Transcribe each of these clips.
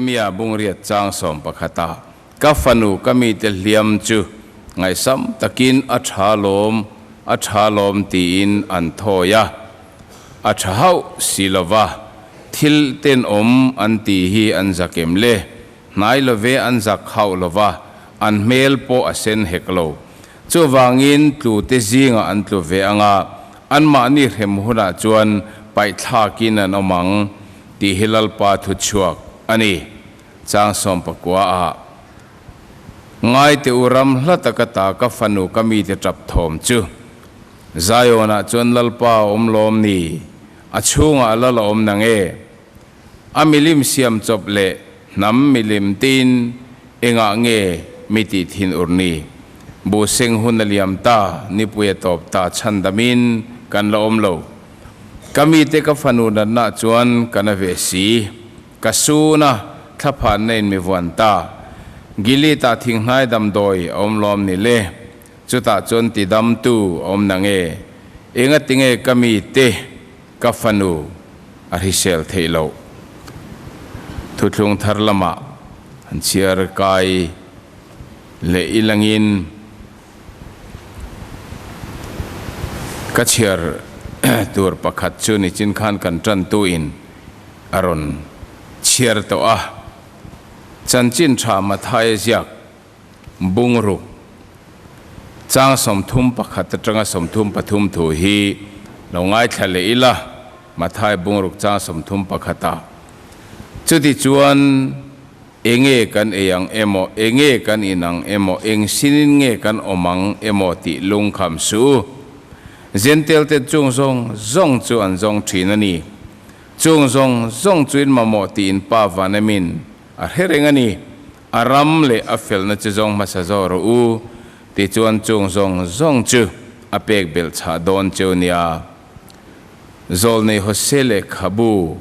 Mia bungriat chang sawmpakhata ka fanu ka mite hliam chu ngaihsam takin a tha lawm a tha lawm tiin an thawi a, a tha hauh si lova thil tenawm an tih hi an zakem le. Hnai love an zak hauh lova, an hmel pawh a sen hek lo. Chuvangin tlu te zingah an tlu ve anga, anmahni hrem hunah chuan paihthlakin an awm ang tih hi Lalpa thu chhuak a ni. Chang sawmpakua ah Ngai teh u ram hla taka ta ka fanu ka mite tap thawm chu. Zion-ah chuan Lalpa a awm lawm ni? A chhungah a lal a awm nang e? A milim siam chawp leh hnam milim tiin engah nge mi tih thin ur ni? Buh seng hun a liam ta, nipui a tawp ta chhandamin kan la awm lo. Ka mite ka fanu natna chuan ka na ve si. Ka sun a, thlaphanna in mi vuan ta. Gilead ah thinghnai damdawi a awm lawm ni le? Chutah chuan tidamtu a awm na nge? Engatinge ka mite Ka fanu a hrisel theih loh. Thuthlung thar lamah an chhiar kai leh ilangin ka chhiar tur pakhat chu nichin khan kan tantuin a rawn chhiar tawh a, chanchin tha Mathaia ziak Bungruk chang 31 atanga 33 thu hi lo ngaithla leh ila, Mathai bungruk chang 31 ah. Chuti chuan enge kan ei ang emaw, enge kan in ang emaw, eng sinin nge kan awm ang emaw tih lungkham suh u. Jentail te chung zawng zawng chu an zawng thin a ni. Chung zawng zawng chu in mamawh tiin Pa Vanemin a hre reng a ni. A ram leh a felna chu zawng hmasa zawh rawh u, tichuan chung zawng zawng chu a pek belh chhah dawn cheu nia. Zawlnei Hose lehkhabu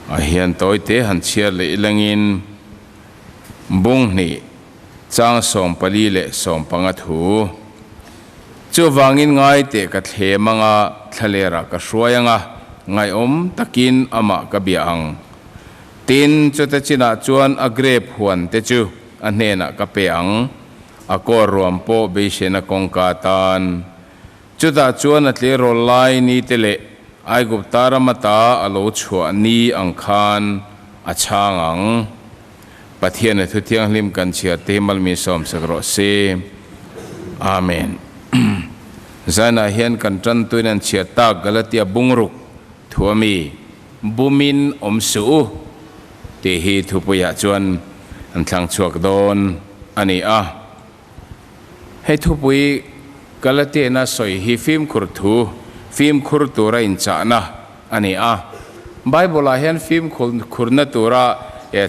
ah hian tawite han chhiar leh ilangin bung hnih chang 14 leh 15 thu. Chuvangin ngai teh ka thlem anga thlalerah ka hruai anga ngaihawm takin amah ka bia ang. Tin, chute chinah chuan a grape huan te chu a hnenah ka pe ang, a kawr ruam pawh beisena kawngka tan. Chutah chuan a tleirawl lai ni te leh Aigupta ram ata a lo chhuah ni ang khan a chhang ang. Pathian a thu thianghlim kan chhiar te hi malmi sawmsak rawh se. Amen. Zainah hian kan tantuin an chhiar tak Galatia bungruk thu a mi. Bumin awm suh u tih hi thupuiah chuan an thlang chhuak dawn a ni a. Hei thupui Galatiana sawi hi fimkhur thu, fimkhur tura inchahna a ni a. Bible-ah hian fimkhurna tura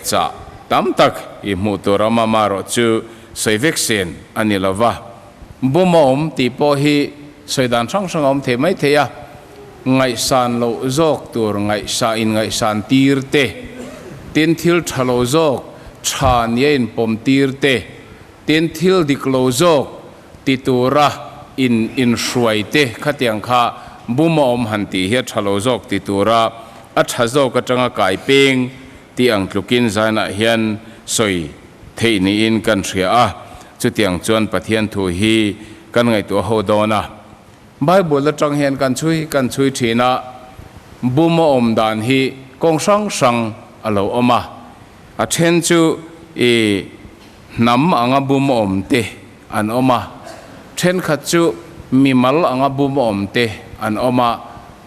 chah tam tak i hmuh tur awm a, marawh chu sawi vek sen a ni lo va. Bum a awm tih pawh hi sawi dan hrang hrang a awm thei mai thei a. Ngaihsan loh zawk tur ngaihsa in ngaihsan tir te, tin thil tha lo zawk tha nia in pawm tir te, tin thil dik lo zawk ti tura in inhruai te khatiang kha bum a awm han tih hi a tha lo zawk ti tura a tha zawk atanga kai peng tih ang tlukin zainah hian sawi theih niin kan hria a, chutiang chuan Pathian thu hi kan ngaihtuah ho dawn a. Bible atang hian kan chhui kan chhui thin a, bum a awm dan hi kawng hrang hrang a lo awm a. A then chu i hnam anga bum a awm te an awm a, thenkhat chu mimal anga bum a awm te an awm a,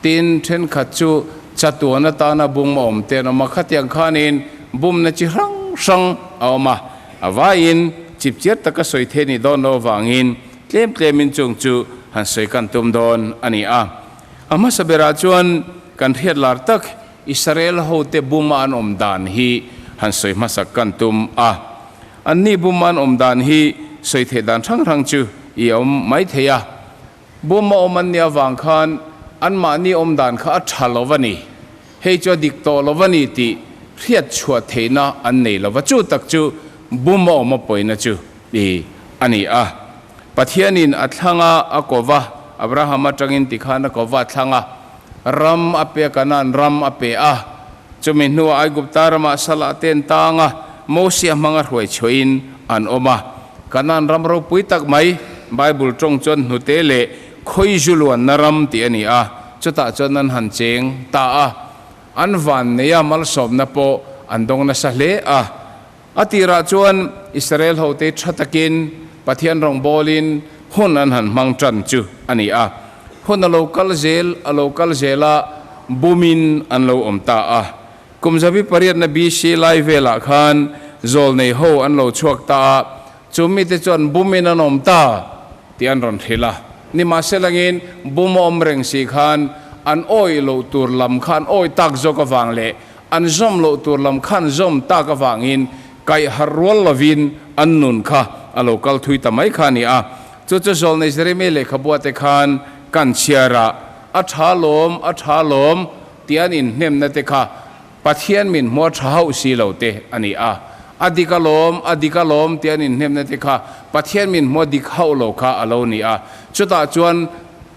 tin thenkhat chu chatuan atana bum a awm te an awm a. Khatiang khanin bumna chi hrang hrang a awm a, a vaiin chipchiar taka sawi thei ni dawn lo avangin Tlem tlemin chung chu han sawi kan tum dawn a ni a. A hmasa berah chuan kan hriat lar tak Israel hote buma an awm dan hi han sawi hmasak kan tum a. Anni buma an awm dan hi sawi theih dan hrang hrang chu i awm mai thei a. Buma awm an nih avang khan anmahni awm dan kha a tha lo a ni. Hei chu a dik tawh lo a ni tih hriat chhuah theihna an nei lo va. Chu tak chu buma awm a pawina chu i a ni a. Pathianin a thlang a, a ko va, Abraham atangin tikhan a ko va, a thlang a, ram a pe a, Kanaan ram a pe a. Chumi hnuah Aigupta ramah Salah te an tang a, Mosia hmanga hruai chhuahin an awm a. Kanaan ram ropui tak mai, Bible tawng chuan hnute leh khawizu luanna ram tih a ni a, chutah chuan an han cheng ta a. An van neia malsawmna pawh an dawng nasa hle a. A tirah chuan Israel hote tha takin Pathian rawngbawlin hun an han hmang tan chu a ni a. Hun a lo kal zel a lo kal zel a, bumin an lo awm ta a. Kum zabi pariatna BC lai velah khan zawlnei ho an lo chhuak ta a, chu mite chuan bumin an awm ta tih an rawn hrilh a. Nimahselangin bum a awm reng si khan an awih loh tur lam kha an awih tak zawk avang leh An zawm loh tur lam khan zawm tak avangin kaih harh rual lovin an nun kha a lo kal thui ta mai kha a ni a. Chu chu Zawlnei Jeremia lehkhabuate khan kan chhiar a, A tha lawm, a tha lawm tih an inhnemna te kha Pathian min hmuah tha hauh si lo te a ni a. A dik alawm, a dik alawm tih an inhnemna te kha Pathian min hmuah dik hauh lo kha a lo ni a. Chutah chuan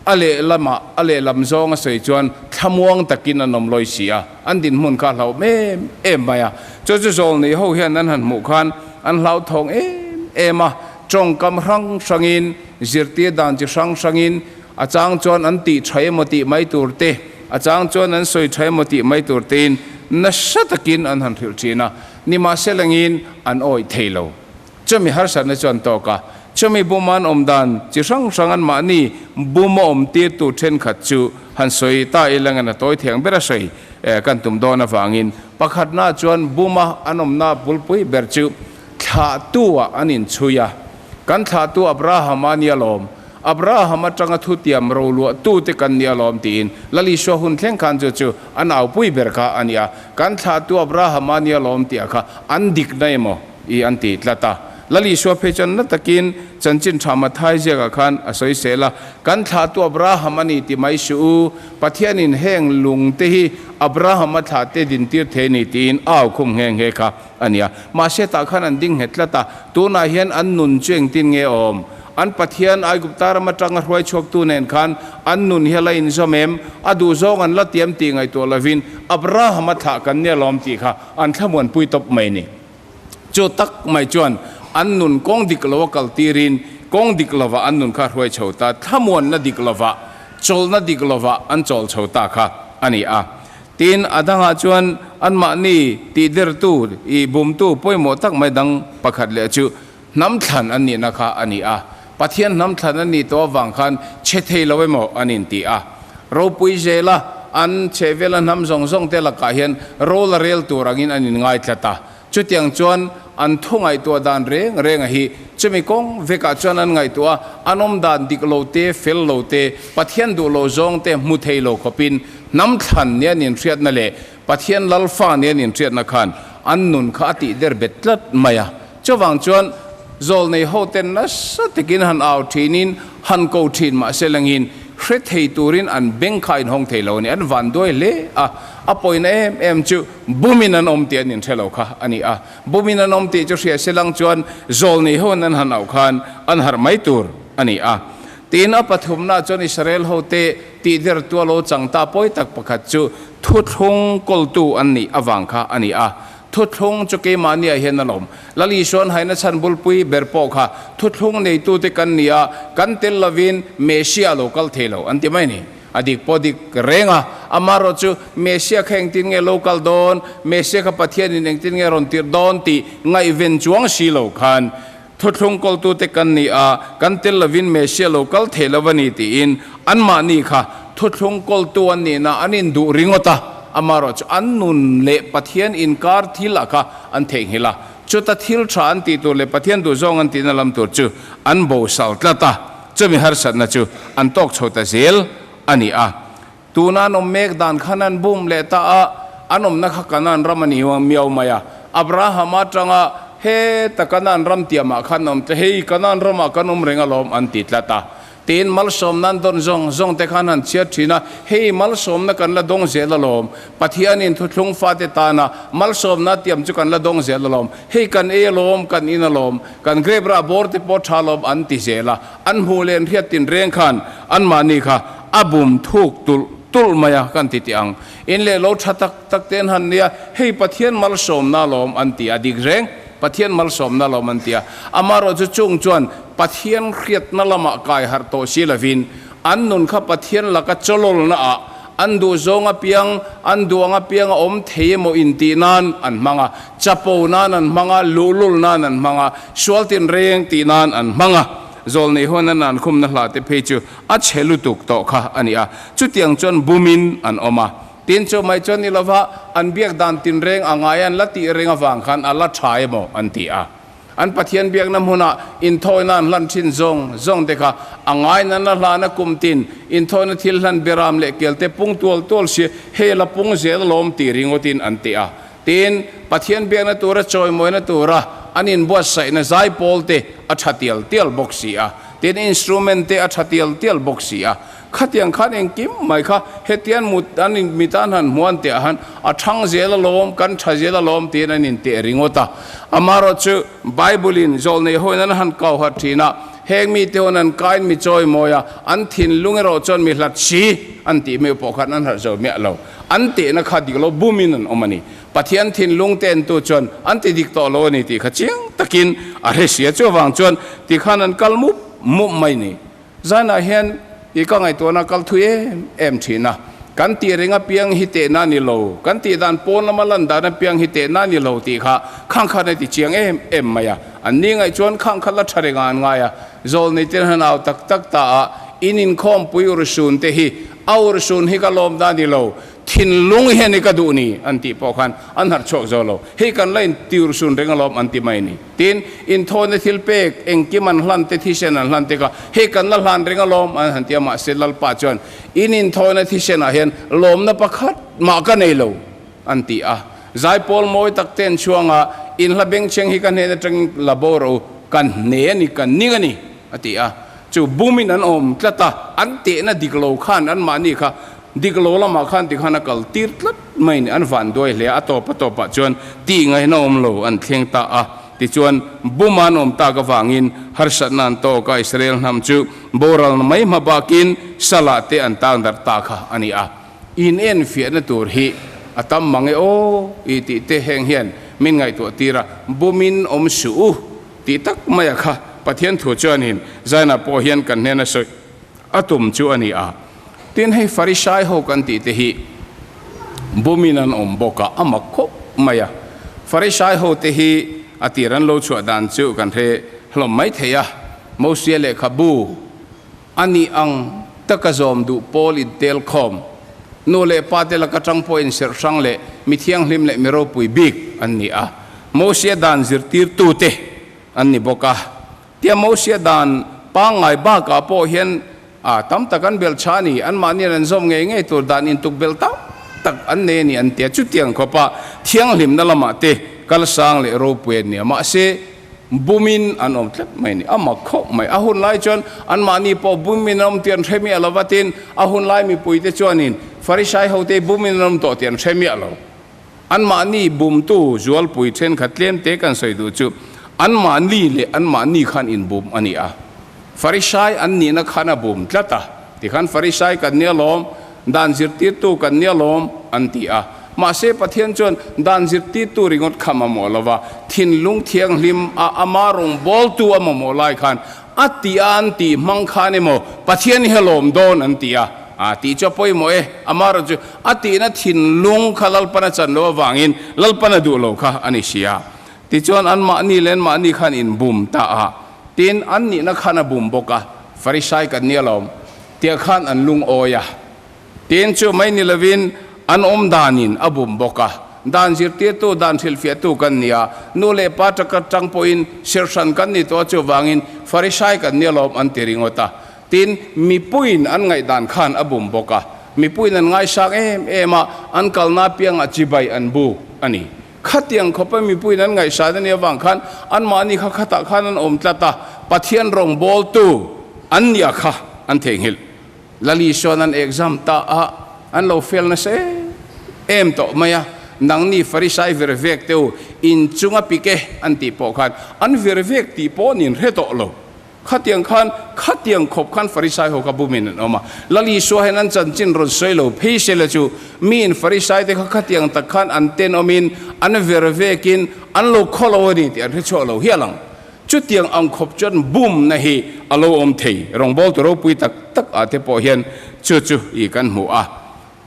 A lehlamah, a lehlam zawng a sawi chuan thlamuang takin an awm lawi si a, an dinhmun kha a hlauhawm em em mai a. Chu chu zawlnei ho hian an han hmuh khan an hlauthawng em em a, tawngkam hrang hrangin, zirtir dan chi hrang hrangin, a chang chuan an tih tha emaw tih mai tur te, a chang chuan an sawi tha emaw tih mai tur tein nasa takin an han hrilh thin a, nimahselangin an awih thei lo. Chumi harsatna chu an tawk a, chumi buma an awm dan chi hrang hrang an mahni buma awm tirtu thenkhat chu han sawi ta ila ngen a tawi thiang ber a sawi kan tum dawn avangin pakhatna chuan buma an awmna bulpui ber chu thlahtu ah an inchhui a, kan thlahtu Abrahama nia lawm, Abraham atanga thutiam roluah tute kan nia lawm tiin Lal Isua hun thleng khan chu chu an aupui ber kha a nia, kan thlahtu Abrahama nia lawm tih ah kha an dikna emaw? I an ti tlat a. Lal Isua phei chuan na takin chanchin tha Mathai ziakah khan a sawi sel a, Kan thlahtu Abraham a ni ti mai suh u, Pathianin heng lung te hi Abraham-a thlah te dintir thei a ni tiin a aukhum nghe nghe kha a ni a. Mahse tah khan an ding nghet tlat a, tunah hian an nun chu engtin nge awm? An Pathian Aigupta ram atanga hruai chhuaktu nen khan an nun hi a la inzawm em? A duhzawng an la tiam tih ngaihtuah lovin Abraham-a thlah kan nia lawm tih kha an thlamuanpui tawp mai a ni. Chu tak mai chuan an nun kawng dik lo a kal tirin kawng dik lovah an nun kha hruai chho ta, thlamuanna dik lovah, chawlhna dik lovah an chawl chho ta kha a ni a. Tin, a dangah chuan anmahni tihdertu, ih bumtu pawimawh tak mai dang pakhat leh chu hnam thlan an nihna kha a ni a. Pathian hnam thlan an nih tawh avang khan chhe thei lo emaw an inti a. Ropui zela an chhehvela hnam zawng zawng te lakah hian rol a rel tur angin an inngai tlat a. Chutiang chuan an thu ngaihtuah dan reng renga hi chumi kawng vekah chuan an ngaihtuah a, an awm dan dik lo te, fel lo te, Pathian duh lo zawng te hmu thei lo khawpin hnam thlan nia an inhriatna leh Pathian lalfa nia an inhriatna khan an nun kha a tih der bet tlat mai a. Chuvang chuan zawlnei hoten nasa takin han au thinin han ko thin mahse langin hre thei turin an beng kha a inhawng thei lo a ni. An van duai hle a, a pawina em em chu bumin an awm tih an inhre lo kha a ni a. Bumin an awm tih chu hria se lang chuan zawlnei hoin an han auh khan an harh mai tur a ni a. Tin, a pathumna chuan Israel hote tihder tua lo chang ta pawi tak pakhat chu thuthlung kawltu an nih avang kha a ni a. Thuthlung chu keimahniah hian a lawm. Lal Isuan haina chhan bulpui ber pawh kha thuthlung neitute kan ni a, kan tel lovin Messiah a lo kal thei lo an ti mai a ni. A dik pawh dik reng a, amaherawh chu Messiah kha engtin nge lo kal dawn, Messiah kha Pathianin engtin nge rawn tirh dawn tih ngaihven chuang si lo khan thuthlung kawltute kan ni a, kan tel lovin Messiah lo kal thei lo a ni tiin anmahni kha thuthlung kawltu an nihna an induh ringawt a, amaherawh chu an nun leh Pathian inkar thil ah kha an theihnghilh a, chuta thil tha an tih tur leh Pathian duhzawng an tihna lam tur chu an bosal tlat a, chumi harsatna chu an tawk chho ta zel a ni a. Tuna an awm mek dan khan an bum leh ta a, an awmna kha Kanaan ram a ni miau mai a. Abraham atanga heta Kanaan ram tiamah khan awm te, hei Kanaan ramah kan awm reng alawm an ti tlat a. Tiin malsawmna an dawn zawng zawng te khan han chhiat thin a, hei malsawmna kan la dawng zel alawm, Pathianin thuthlung fate tana malsawmna tiam chu kan la dawng zel alawm, hei kan ei alawm, kan in alawm, kan grape rah bawr te pawh tha alawm an ti zel a. An hmuh leh an hriat tin reng khan anmahni kha a bum thuk tulh. tulh mai a kan ti teh ang. In leh lo tha tak tak te an han nia, hei Pathian malsawmna alawm an ti a, dik reng, Pathian malsawmna alawm an ti a. Amaherawhchu chung chuan Pathian hriatna lamah kai harh tawh si lovin an nun kha Pathian laka chawlawlna ah an duh zawng apiang, an duh ang apiang a awm thei emaw intih nan an hmang a, chapo nan an hmang a, luhlul nan an hmang a, sual tinreng tih nan an hmang a. Zawlnei huan a nan khumna hla te phei chu a chhe lutuk tawh kha a ni a, chutiang chuan bumin an awm a. Tin chu mai chuan ni lova an biak dan tinreng a ngai an la tih reng avang khan a la tha emaw an ti a. An Pathian biakna hmunah inthawina an hlan thin zawng zawng te kha a ngai nana hlana kum tin inthawina thil hlan beram leh kelte pung tual tual si hei la pung zel alawm tih ringawtin an ti a. Tin, Pathian biakna tura chawimawina tura an inbuatsaihna zaipawl te a tha tial tial bawk si a, tin instrument te a tha tial tial bawk si a. Khatiang khan engkim mai kha hetian mut an in mit an han hmuan teh ah han a thang zel alawm, kan tha zel alawm tiin an inteh ringawt a. Amaherawh chu Bible in zawlnei hoin an han kau harh thin a, heng mite hoin an kain mi chawimawi a, an thinlung erawh chuan mi hlat si an tih meuh pawh khan an harh zo miah lo. An tehna kha dik lo bumin an awm a ni. Pathian thinlung te entu chuan an ti dik tawh lo a ni tih kha chiang takin a hre sia. Chuvang chuan tikhan an kal mup mup mai ni. Zanah hian i ka ngaihtuahna kal thui em em thin a. Kan tih reng apiang hi tehna a ni lo, kan tih dan pawn lama lan dan apiang hi tehna a ni lo tih kha khang khan a ti chiang em em mai a. An ni ngaih chuan khang kha la tha rengah an ngai a. Zawlnei ten han au tak tak ta a, in inkhawmpui urhsun te hi a urhsun hi ka lawm dan ni lo, thinlung hian i ka duh ni an tih pawh khan an harh chhuak zo lo. Hei kan la inti urhsun reng alawm an ti mai ni. Tin, inthawhna thil pek, engkim an hlan te, thisen an hlan te kha, hei kan la hlan reng alawm an han ti a, mahse Lalpa chuan in inthawhna thisenah hian lawmna pakhat mah ka nei lo an ti a. Zaipawl mawi tak te an chhuang a, in hla bengchheng hi ka hnen atangin la bo rawh u, kan hne a ni, kan ning a ni a ti a. Chu bumin an awm tlat a, an tehna dik lo khan anmahni kha Dik lo lamah khan tikhan a kal tir tlat mai ni, an van duai hle a, a tawp a tawpah chuan tih ngaihna awm lo an thleng ta a. Tichuan, buma an awm tak avangin harsatna an tawk a, Israel hnam chu boralna mai hma bakin salah te an tang darh ta kha a ni a. In enfiahna tur hi a tam mang e aw i tih te heng hian min ngaihtuah tir a, bumin awm suh u tih tak maia kha Pathian thu chuanin Zaina pawh hian kan hnena sawi A tum chu a ni a. Tin, hei Farisai ho kan tih te hi bumin an awm bawk a, a mak khawp mai a. Farisai ho te hi a tir an lo chhuah dan chu kan hre hlawm mai thei a. Mosia lehkhabu a nih ang taka zawm duh pawl intel khawm, nu leh pa te laka tang pawh inserh hrang leh mi thianghlim leh mi ropui bik an ni a. Mosia dan zirtirtute an ni bawk a. Tia Mosia dan pangngai bakah pawh hian a tam tak an belh tha a ni, anmahnian an zawm ngei ngei tur dan intuk belh tam tak an nei a ni an ti a, chutiang khawpa thianghlimna lamah te kalsang leh ropui an ni a, mahse bumin an awm tlat mai a ni, a mak khawp mai. A hun lai chuan anmahni pawh bumin an awm tih an hre miah lo va, tin a hun lai mipuite chuanin Farisai hote bumin an awm tawh tih an hre miah lo. Anmahni bumtu zualpui thenkhat tlemte kan sawi duh chu anmahni leh anmahni khan inbum a ni a. Farisai an nihna khan a bum tlat a, tikhan Farisai kan nia lawm, dan zirtirtu kan nia lawm an ti a. Mahse Pathian chuan dan zirtirtu ringawt kha mamawh lo va, thinlung thianghlim a ama rawngbawltu a mamawh lai khan A tih a an tih hmang khan emaw Pathian hi a lawm dawn an ti a, a tih chu a pawimawh e, amaherawh chu a tihna thinlung kha Lalpan a chan loh avangin Lalpan a duh lo kha a ni si a. Tichuan anmahni leh anmahni khan inbum ta a, tin an nihna khan a bum bawk a, Farisai kan nia lawm tia khan an lungawi a. Tin chu mai ni lovin an awm danin a bum bawk a, dan zirtirtu, dan hrilhfiahtu kan ni a, nu leh pa taka tang pawhin serhran kan ni tawh a, chuvangin Farisai kan nia lawm an ti ringawt a. Tin, mipuiin an ngaihdan khan a bum bawk a, mipuiin an ngaisang em em a, an kalna apiangah chibai an bu a ni. Khatiang khawpa mipuiin an ngaihsan a nih avang khan anmahni kha khatah khan an awm tlat a, Pathian rawngbawltu an nia kha an theihnghilh. Lali sawn an exam ta a, an lo fail nasa em em tawh mai a, nangni Farisai vir vek te u, in chunga pik e an tih pawh khan an vir vek tih pawh nin hre tawh lo. Khatiang khan, khatiang khawp khan Farisai ho kha bumin an awm a. Lal Isua hian an chanchin rawn sawi lo phei se la chu miin Farisai te kha khatiang tak khan an tenawmin, an ver vekin an lo khaw lo a ni tih an hre chhuak lo hial ang. Chutiang ang khawp chuan bumna hi a lo awm thei. Rawngbawltu ropui tak tak ah te pawh hian chu chu i kan hmu a.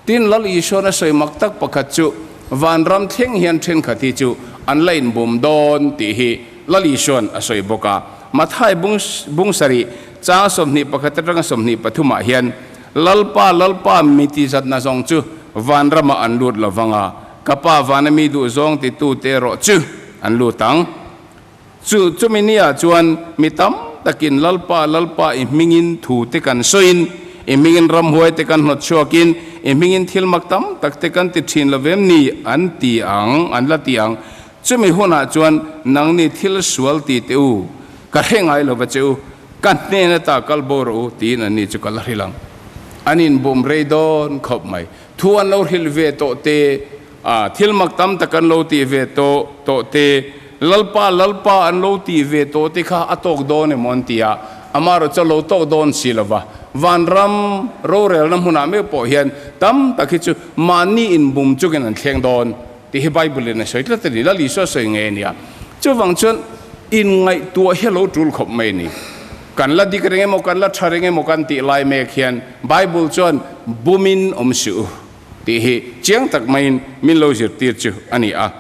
Tin, Lal Isuan a sawi mak tak pakhat chu vanram thleng hian thenkhat hi chu an la inbum dawn tih hi Lal Isuan a sawi bawk a. Mathai bung bung sarih chang 21 atanga 23 ah hian, Lalpa, Lalpa, mi ti zatna zawng chu vanramah an lut lo vang a, ka Pa vana mi duhzawng titute erawh chu an lut ang. Chu chumi nia chuan mi tam takin Lalpa, Lalpa i hmingin thu te kan sawiin, i hmingin ramhuai te kan hnawt chhuakin, i hmingin thil mak tam tak te kan ti thin lo vem ni an ti ang, an la ti ang. Chumi hunah chuan nangni thil sual ti teh u, ka hre ngai lo va che u, ka hnen ata kal bo rawh u tiin anni chu ka la hrilh ang. An inbum rei dawn khawp mai. Thu an lo hrilh ve tawh te. A, thil mak tam tak an lo tih ve tawh tawh te, Lalpa, Lalpa an lo tih ve tawh te kha a tawk dawn emaw an ti a, amaherawh chu a lo tawk dawn si lo va. Vanram rorelna hmunah meuh pawh hian tam tak hi chu mahni inbum chungin an thleng dawn tih hi Bible in a sawi tlat a ni, Lal Isua sawi ngei a nia. Chuvang chuan inngaihtuah hi a lo tul khawp mai a ni. Kan la dik reng emaw, kan la tha reng emaw kan tih lai mek hian Bible chuan bumin awm suh u. Tih hi chiang tak maiin min lo zirtir chu a ni a.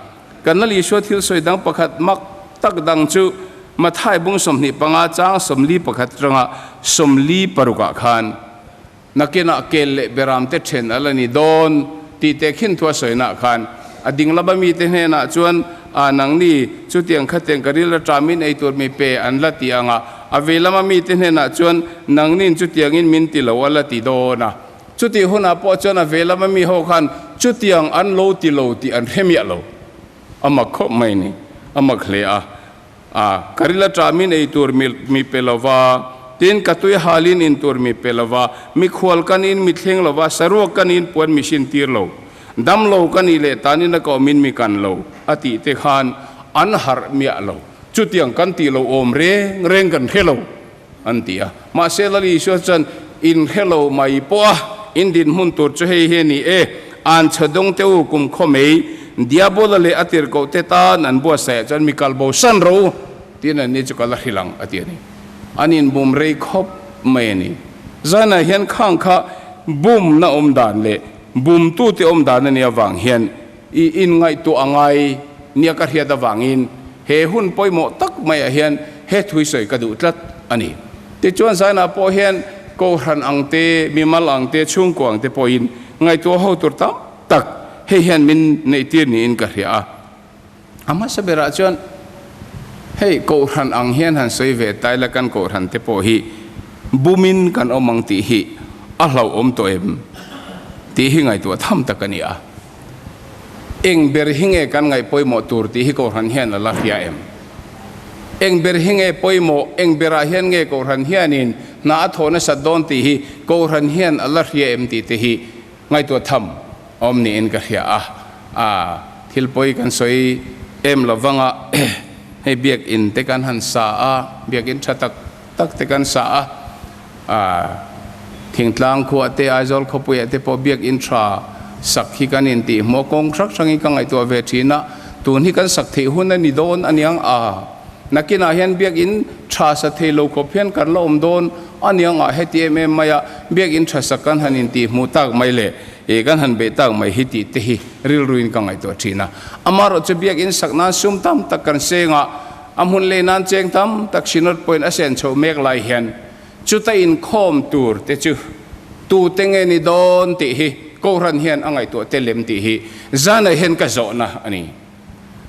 Kan Lal Isua thil sawi dang pakhat mak tak dang chu Mathai bung 25 chang 41 atanga 46 ah khan nakinah kel leh beram te then a la ni dawn tih te khin thu a sawinaah khan a ding lama mite hnenah chuan a nangni chutiang khatiang ka ril aṭamin ei tur mi pe an la ti ang a, a vei lama mite hnenah chuan nangnin chutiangin min ti lo a la ti dawn a. Chutih hunah pawh chuan a ve lama mi ho khan chutiang an lo ti lo tih an hre miah lo. A mak khawp mai ni. A mak hle a. A, ka ril aṭamin ei tur mi mi pe lo va, tin ka tui halin in tur mi pe lo va, mikhual ka niin mi thleng lo va, saruak ka niin puan mi hrin tir lo, dam lo ka nih leh tanin a ka awmin mi kan lo, a tih te khan an harh miah lo. Chutiang kan tih lo awm reng reng kan hre lo. An ti a. Mahse Lal Isua chuan, In hre lo mai pawh a, in dinhmun tur chu hei hi a ni e, an chhe dawng te u kum khaw mai, Diabola leh a tirhkoh te tan an buatsaih ah chuan mi kal bo san ro u, tiin an ni chu ka la hrilh ang, a ti a ni. An inbum rei khawp mai a ni. Zanah hian khang kha bumna awm dan leh bumtute awm dan a nih avang hian i inngaihtuah a ngai nia ka hriat avangin he hun pawimawh tak maiah hian he thui sawi ka duh tlat a ni. Tichuan Zainah pawh hian Kohhran ang te, mimal ang te, chhungkua ang te pawhin ngaihtuah ho tur tam tak hei hian min neihtir niin ka hria a. A hmasa berah chuan hei Kohhran ang hian han sawi ve ta ila kan Kohhran te pawh hi bumin kan awm ang tih hi a hlauhawm tawh em tih hi ngaihtuah tham tak a ni a. Eng ber hi nge kan ngaih pawimawh tur tih hi Kohhran hian a la hria em? Eng ber hi nge pawimawh, eng berah hian nge Kohhran hianin hna a thawh nasat dawn tih hi Kohhran hian a la hria em tih te hi ngaihtuah tham a awm niin ka hria a. A thil pawi kan sawi em lo vanga hei biakinn te kan han sa a, biakinn tha tak tak te kan sa a. Thingtlang khuah te, Aizawl khawpuiah te pawh biakinn tha sak hi kan intih hmuh a, kawng hrang hrangin ka ngaihtuah ve thin a, tun hi kan sak theih hun a ni dawn a niang a, nakinah hian biakinn tha sa thei lo khawp hian kan la awm dawn a niang a, heti em em maia biakinn tha sak kan han intih hmuh tak mai leh kan han beih tak mai hi tih te hi rilruin ka ngaihtuah thin a. Amaherawhchu biakinn sak nan sum tam tak kan seng a, A hmun lei nan cheng tam tak Synod pawhin a sen chhoh mek lai hian chuta inkhawm tur te chu tute nge ni dawn tih hi Kohhran hian a ngaihtuah tel em tih hi zanah hian ka zawhna a ni.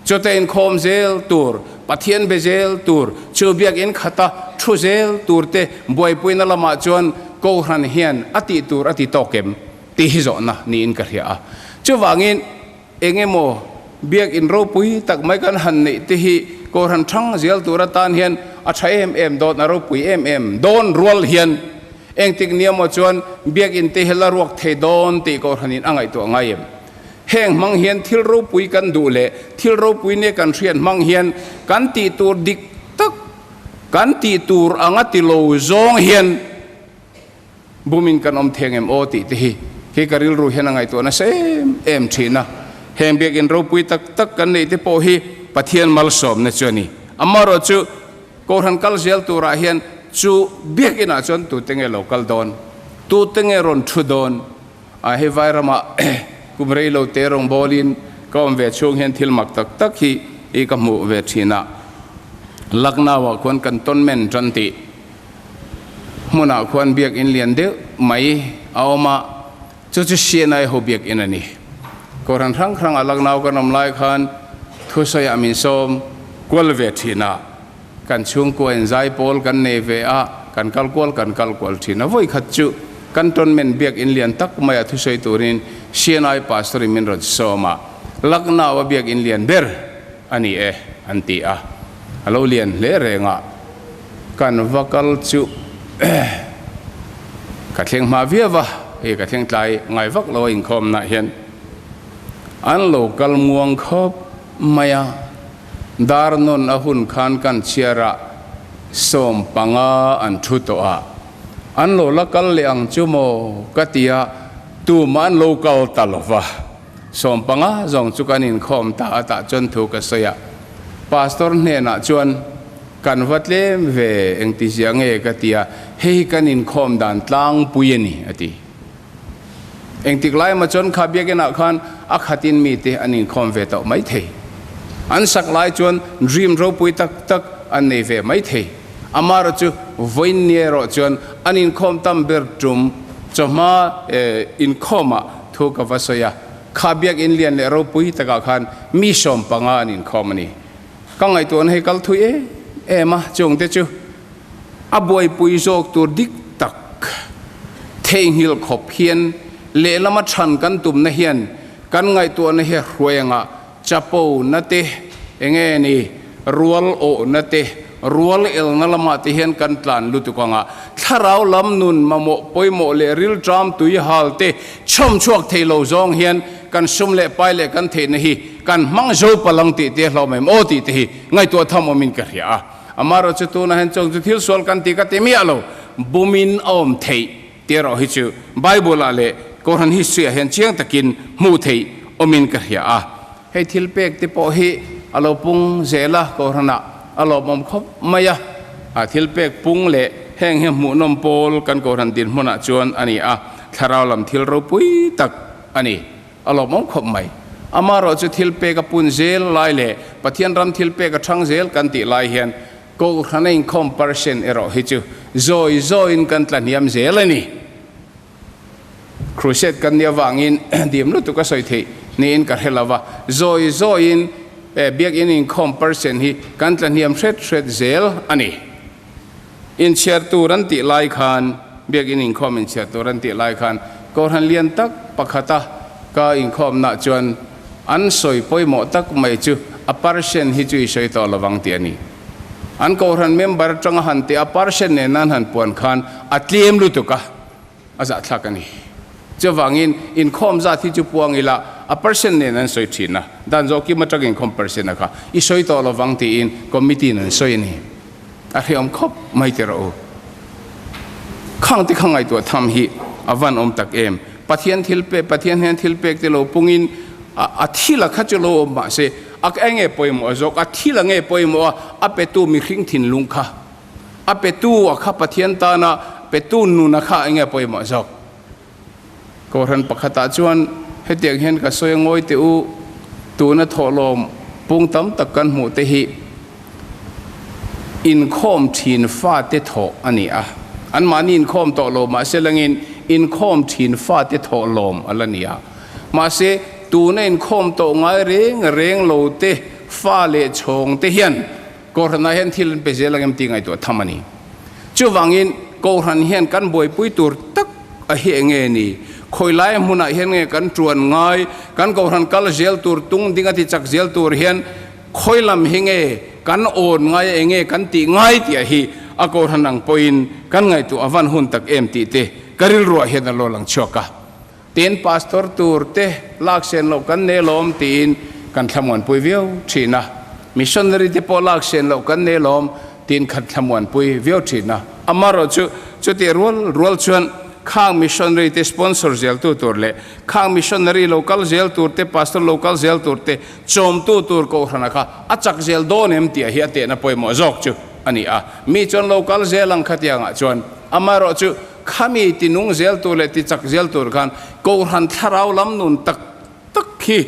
Chuta inkhawm zel tur, Pathian be zel tur, chu biakinn khata thu zel tur te buaipuina lamah chuan Kohhran hian a tih tur a ti tawk em tih hi zawhna niin ka hria a. Chuvangin. Eng emaw biakinn ropui tak mai kan han neih te hi Kohhran thang zel tur atan hian a tha em em dawn, a ropui em em dawn rual hian engtik nia maw chuan biakinn te hi la ruak thei dawn tih Kohhranin a ngaihtuah ngai em? Heng hmang hian thil ropui kan duh leh thil ropui nia kan hriat hmang hian kan tih tur dik tak. Kan tih tur anga ti lo zawng hian bumin kan awm theng em aw tih te hi khi ka rilru hian a ngaihtuah nasa em em thin a. Heng biakinn ropui tak tak kan neih te pawh hi Pathian malsawmna chu a ni. Amaherawhchu Kohhran kal zel turah hian chu biakinah chuan tute nge lo kal dawn, tute nge rawn thu dawn? A hei vai ramah kum rei lo te rawngbawlin ka awm ve chhung hian thil mak tak tak hi i ka hmuh ve thin a. Lucknow-ah khuan cantonment tan tih hmunah khuan biakin lian deuh mai a awm a, chu chu CNI ho biakin a ni. Kohhran hrang hrangah Lucknow kan awm lai khan thusawiah min sawm kual ve thin a. Kan chhungkua in zai pawl kan nei ve a, kan kal kual kan kal kual thin a. Vawi khat chu Cantonment biak in lian tak maia thusawi turin CNI Pastor in min rawn sawm a, Lucknow a biak in lian ber a ni e an ti a, a lo lian hle reng a, kan va kal chu ka thleng hma viau a, hei ka thleng tlai ngai vak lo a inkhawmna hian an lo kal muang khawp mai a. Dar nawn a hun khan kan chhiar ah 15 an thu tawh a, an lo la kal leh ang chu maw ka ti a, tumah an lo kal ta lo va. 15 zawng chu kan inkhawm ta a tah chuan thu ka sawi a, Pastor hnenah chuan kan va tlem ve engtizia nge ka ti a, hei hi kan inkhawm dan tlangpui a ni a ti. Engtik lai emaw chuan kha biakinah khan a khatin mite an inkhawm ve tawh mai thei. An sak lai chuan dream ropui tak tak an nei ve mai thei. Amaherawh chu vawiin ni erawh chuan an inkhawm tam ber tum chawhma inkhawmah thu ka va sawi a, kha biakin lian leh ropui takah khan mi 15 an inkhawm a ni. Ka ngaihtuahna hi kal thui em em a, chungte chu A buaipui zawk tur dik tak theihnghilh khawp hian lehlama chhan kan tumna hian kan ngaihtuahna hi a hruai anga chapo na te, enge ni, rual awhna te, rual elna lamah te hian kan tlan lutuk anga thlarau lam nun mamawh pawimawh leh rilṭam tui hal te chhawm chhuak thei lo zawng hian kan sum leh pai leh kan theihna hi kan hmang zo palang tih te hlauh mai maw tih te hi ngaihtuah tham awmin ka hria a. Amaherawh chu tunah hian chuang chu thil sual kan ti ka ti miah lo, bumin a awm theih tih erawh hi chu Bible-ah leh Kohhran history-ah hian chiang takin hmuh theih awmin ka hria a. Hei thil pek te pawh hi a lo pung zel a, Kohhranah a lawmawm khawp mai a. A thil pek pung leh heng hi hmuhnawm pawl kan Kohhran dinhmunah chuan a ni a, thlarau lam thil ropui tak a ni. A lawmawm khawp mai. Amaherawh chu thil pek a pun zel lai leh Pathian ram thil pek a thang zel kan tih lai hian Kohhran a inkhawm percent erawh hi chu zawi zawiin kan tla hniam zel a ni. Crusade kan nih avangin dim lutuk a sawi theih niin ka hre lo va, zawi zawiin Biakin inkhawm percent hi kan tla hniam hret hret zel a ni. Inchhiar tur an tih lai khan, Biakin inkhawm inchhiar tur an tih lai khan Kohhran lian tak pakhata ka inkhawmnah chuan an sawi pawimawh tak mai chu a percent hi chu i sawi tawh lovang tih a ni. An Kohhran member atanga han tih a percent nen an han puan khan a tlem lutuk a. A zahthlak a ni. Chuvangin inkhawm zat hi chu puang ila a percent nen an sawi thin a, dan zawh kim atang inkhawm percent a kha i sawi tawh lovang tiin committee in an sawi a ni. A hreawm khawp mai ti rawh u. Khang te kha ngaihtuah tham hi a van awm tak em. Pathian thil pek, Pathian hian thil pek te lo pungin a thil a kha chu lo awm mahse a enge pawimawh zawk, a thil a nge pawimawh a, a petu mihring thinlung kha. A petu a kha Pathian tana petu nun a kha enge pawimawh zawk? Kohhran pakhatah chuan hetiang hian ka sawi a ngawi teh u, tuna thawhlawm pung tam tak kan hmuh te hi inkhawm thin fate thawh a ni a, anmahni inkhawm tawh lo mahse langin inkhawm thin fate thawhlawm a la ni a, mahse tuna inkhawm tawh ngai reng reng lo te fa leh chhawng te hian Kohhranah hian thil an pe zel ang em tih ngaihtuah tham a ni. Chuvangin Kohhran hian kan buaipui tur tak a hi eng nge ni? Khawi lai hmunah hian nge kan tuan ngai? Kan Kohhran kal zel tur, tung ding a ti chak zel tur hian khawi lam hi nge kan awn ngai a, eng nge kan tih ngai tih a hi a Kohhran ang pawhin kan ngaihtuah a van hun tak em tih te ka rilruah hian a lo lang chhuak a. Tin, Pastor tur te lak sen loh kan nei lawm tiin kan thlamuanpui viau thin a. Missionary te pawh lak sen loh kan nei lawm Tiin khat thlamuanpui viau thin a. Amaherawhchu, chutih rual rual chuan khang missionary te sponsor zeltu tur leh khang missionary lo kal zel tur te, pastor lo kal zel tur te chawmtu tur kohhrana kha a chak zel dawn em tih hi a tehna pawimawh zawk chu a ni a. Mi chuan lo kal zel ang khatiangah chuan amaherawhchu khami tinung zel tur leh tichak zel tur khan kohhran thlarau lam nun tak tak hi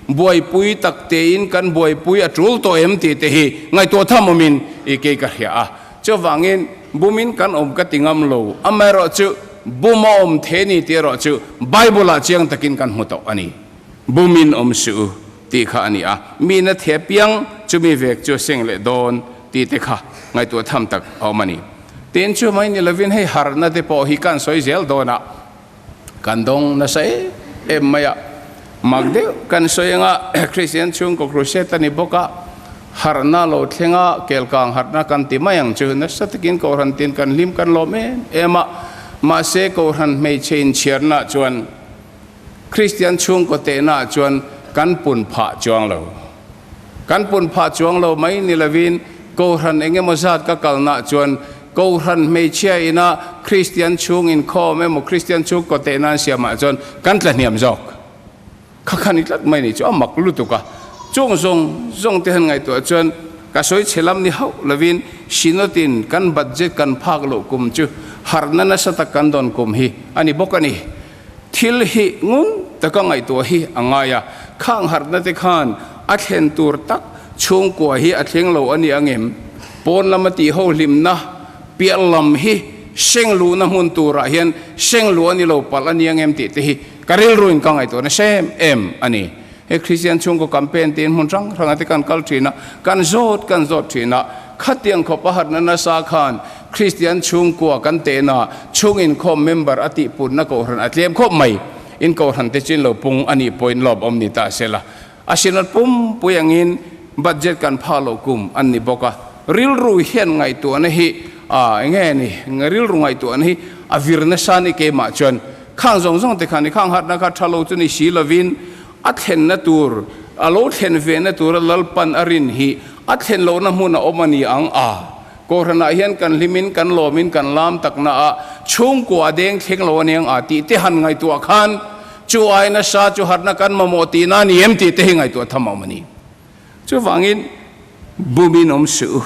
buaipui tak tein kan buaipui a tul tawh em tih te hi ngaihtuah tham awmin i kei ka hria a. Chuvangin bumin kan awm ka ti ngam lo, amaherawhchu bum a awm thei ni tih erawh chu Bible-ah chiang takin kan hmu tawh a ni. Bumin awm suh u tih kha a ni a, mi na theh piang chumi vek chu a seng leh dawn tih te kha ngaihtuah tham tak a awm a ni. Tin, chu mai ni lovin hei harhna te pawh hi kan sawi zel dawn a. Kan dawng nasa em em mai a, mak deuh kan sawi anga Kristian chhungkaw crusade a ni bawk a, harhna lo thleng a, kelkang harhna kan ti mai ang chu, nasa takin Kohhran tin kan hlim kan lawm em em a, mahse Kohhran hmeichhe inchhiarna chuan Kristian chhungkaw tehna chuan kan pun phah chuang lo. Kan pun phah chuang lo mai ni lovin Kohhran eng emaw zat ka kalna chuan Kohhran hmeichhia ina Kristian chhung inkhawm emaw Kristian chhung kawteh nan siamah chuan kan tla hniam zawk. Kha kha ni tlat mai ni chu a mak lutuk a. Chung zawng zawng te han ngaihtuah chuan ka sawi chhe lam ni hauh lovin Synod-in kan budget kan phak loh kum chu harhna nasa tak kan dawn kum hi a ni bawk a ni. Thil hi ngun taka ngaihtuah hi a ngai a, khang harhna te khan a thlen tur tak chhungkua hi a thleng lo a ni angem? Pawn lama tih ho hlimna piah lam hi seng luhna hmun turah hian seng luh a ni lo palh a ni angem tih te hi ka rilruin ka ngaihtuah nasa em em a ni. He Kristian chhungkaw campaign tiin hmun hrang hrangah te kan kal thin a, kan zawt kan zawt thin a, khatiang khawp a harhna nasa khan Kristian chhungkua kan tehna chhung inkhawm member a tihputna kohhran a tlem khawp mai. In kohhran te chin lo pung a nih pawhin lawm awm ni ta se la. A synod pumpui angin budget kan phak loh kum an ni bawk a, rilru hian ngaihtuahna hi a enge ni, rilru ngaihtuahna hi a vir nasa ni keimah chuan Khang zawng zawng te khan i khang harhna kha tha lo chu ni si lovin a thlenna tur, a lo thlen vehna tura Lalpan a rin hi a thlen lohna hmun a awm a ni ang a. Kohhranah hian kan hlimin kan lawmin kan lam takna a chhungkua a deng thleng lo a ni ang a tih te han ngaihtuah khan chu ai nasa chu harhna kan mamawh tihna a ni em tih te hi ngaihtuah tham a awm a ni. Chuvangin bumin awm suh u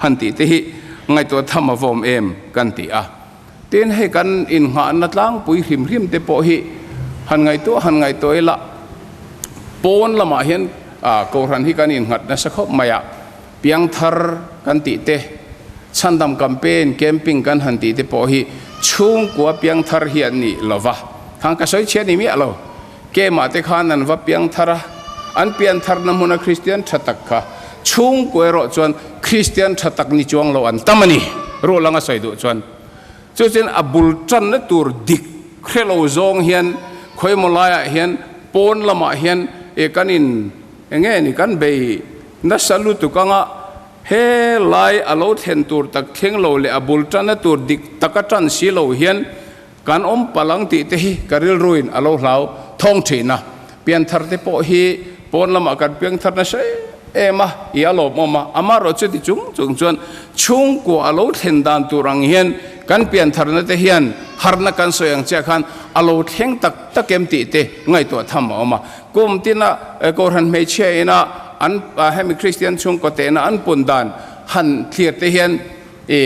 han tih te hi ngaihtuah tham a vawm em kan ti a. Tin, hei kan innghahna tlangpui hrim hrim te pawh hi han ngaihtuah han ngaihtuah ila, pawn lamah hian Kohhran hi kan innghat nasa khawp mai a, piangthar kan tih te, chhandam campaign, camping kan han tih te pawh hi chhungkua piangthar hi an ni lo va, khang ka sawi chhiat ni miah lo. Kemah te khan an va piangthar a, an piantharna hmuna Kristian tha tak kha chhungkua erawh chuan Kristian tha tak ni chuang lo an tam a ni, rual anga sawi duh chuan. Chu chuan a bul tanna tur dik hre lo zawng hian khawimaw laiah hian pawn lamah hian e kan in eng nge ni kan bei nasa lutuk anga he lai a lo thlen tur tak thleng lo leh a bul tanna tur dik taka tan si lo hian Kan awm palh ang tih te hi ka rilruin a lo hlau thawng thin a, pianthar te pawh hi pawn lamah kan piangthar nasa em em a, i a lawmawm a, amaherawh chuti chung chung chuan chhungkua a lo thlen dan tur ang hian kan piantharna te hian harna kan sawi ang chiah khan a lo thleng tak tak em tih te ngaihtuah tham a awm a. Kum tina Kohhran hmeichhia ina an hemi Kristian chhungkaw tehna an pun dan han thlir te hian E,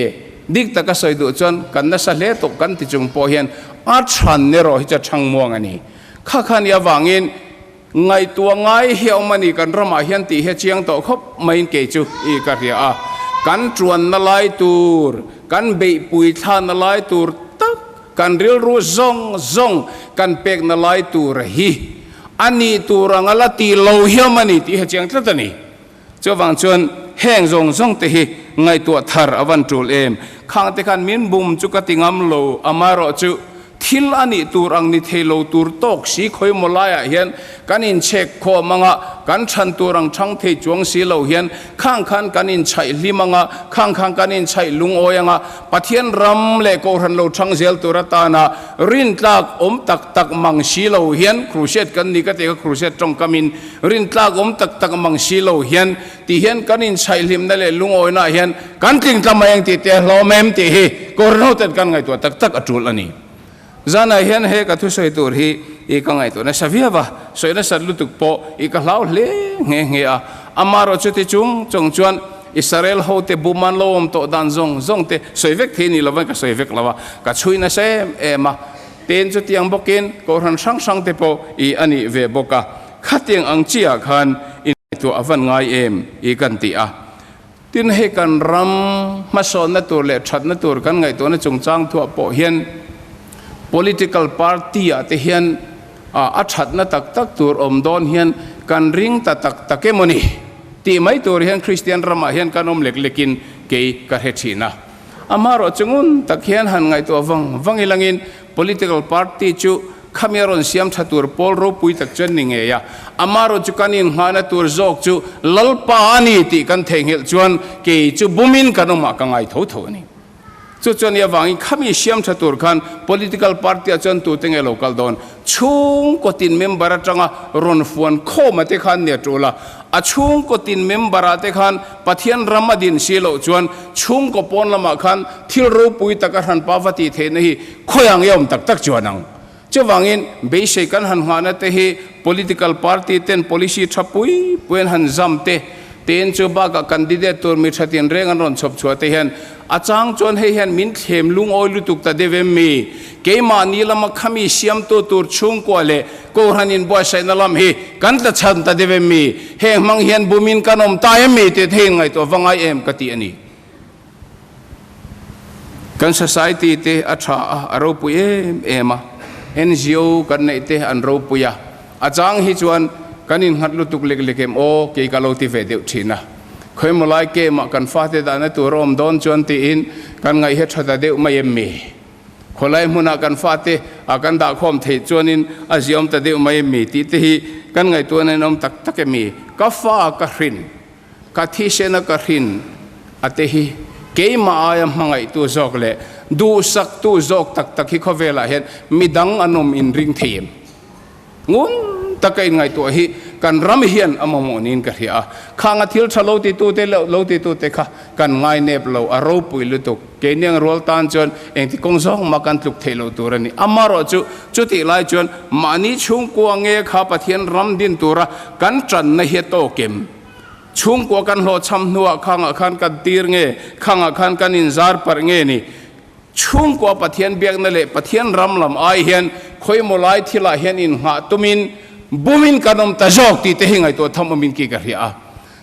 dik taka sawi duh chuan kan nasa hle tawh kan ti chung pawh hian a chhan erawh hi chu a chhang muang a ni. Kha kha nia vangin ngaihtuah ngai hi a awm a ni kan ramah hian tih hi a chiang tawh khawp maiin kei chu i ka hria a. Kan tuanna lai tur, kan beihpui thlana lai tur tak, kan rilru zawng zawng kan pekna lai tur hi a nih tur anga la tih lo hi a awm a ni tih hi a chiang tlat a ni. Chuvang chuan heng zawng zawng te hi ngaihtuah thar a van tul em? Khang te khan min bum chu ka ti ngam lo, amaherawh chu Thil a nih tur ang ni thei lo tur tawk si khawi maw laiah hian kan inchhek khawm ang a, kan chhan tur ang chhang thei chuang si lo hian khang khan kan inchhaih hlim ang a, khang khan kan inchhaih lungawi ang a, Pathian ram leh Kohhran lo chhang zel tur atana rintlak awm tak tak mang si lo hian Crusade kan ni ka ti kha Crusade tawngkamin rintlak awm tak tak mang si lo hian ti hian kan inchhaih hlimna leh lungawinaah hian kan tling tla mai ang tih te a hlawm em tih hi Kohhran hoten kan ngaihtuah tak tak a tul a ni. Zanah hian he ka thusawi tur hi i ka ngaihtuah nasa viau a, sawi nasat lutuk pawh i ka hlau hle nghe nghe a. Amaherawh chuti chung chung chuan Israel hote bum an lo awm tawh dan zawng zawng te sawi vek thei ni lovin ka sawi vek lo a, ka chhui nasa em em a. Tin chutiang bawkin Kohhran hrang hrang te pawh i a nih ve bawk a. Khatiang ang chiah khan i ngaihtuah a van ngai em i kan ti a. Tin hei kan ram hmasawnna tur leh thatna tur kan ngaihtuahna chungchang thuah pawh hian political party ah te hian a thatna tak tak tur awm dawn hian kan ring ta tak tak emaw ni tih mai tur hian Kristian ramah hian kan awm lek lekin kei ka hre thin a. Amaherawh chu ngun tak hian han ngaihtuah vang vang ilangin political party chu Khami a rawn siam tha tur pawl ropui tak chuan ni ngei a, amaherawh chu kan inngahna tur zawk chu Lalpa a ni tih kan theihnghilh chuan kei chu bumin kan awmah ka ngai tho tho a ni. Chu chuan i avangin khami siam tha tur khan political party ah chuan tute nge lo kal dawn? Chhungkaw tin member atanga rawn fuan khawm a te khan nia tul a, a chhungkaw tin member ah te khan Pathian ram a din si loh chuan chhungkaw pawn lamah khan thil ropui tak a hranpa va tih theihna hi Khawiah nge awm tak tak chuan ang? Chuvangin, beisei kan han nghahna te hi political party ten policy tha pui pui an han zam te, tein chu bakah candidate tur mi tha tinreng an rawn chhawp chhuah te hian a chang chuan hei hian min thlem lungawi lutuk ta deuh em mi? Keimahni lama khami siamtu tur chhungkua leh Kohhran inbuatsaihna lam hi kan tla chhan ta deuh em mi? Heng hmang hian bumin kan awm ta em mi tih theiin ngaihtuah va ngai em ka ti a ni. Kan society te a tha a, a ropui em em a, NGO kan neih te an ropui a, a chang hi chuan kan innghat lutuk lek lek em aw kei ka lo ti ve deuh thin a, khawimaw lai kemah kan fate dahna tur a awm dawn chuan tiin kan ngaih hi a tha ta deuh mai em mi? Khawlai hmunah kan fate a kan dahkhawm theih chuanin a ziaawm ta deuh mai em mi tih te hi kan ngaihtuahna in awm tak tak em mi? Ka fa ka hrin. Ka thisena ka hrin a te hi keimah aia hmangaihtu zawk leh duhsaktu zawk tak tak hi khawvelah hian midang an awm inring thei em? Ngun taka inngaihtuah hi kan ram hian a mamawh niin ka hria a. Khanga thil tha lo titute leh lo titute kha kan ngainep lo, a ropui lutuk. Keini ang rual tan chuan engti kawng zawng mah kan tluk theih loh tur a ni. Amaherawh chu chutih lai chuan mahni chhungkua nge kha Pathian ram din tura kan tanna hi a tawk em? Chhungkua kan hlawhchham hnuah khangah khan kan tir nge, khangah khan kan inzar parh nge ni? Chhungkua Pathian biakna leh Pathian ram lam ai hian khawimaw lai thilah hian innghah tumin bumin kan awm ta zawk tih te hi ngaihtuah tham awmin ki ka hria a.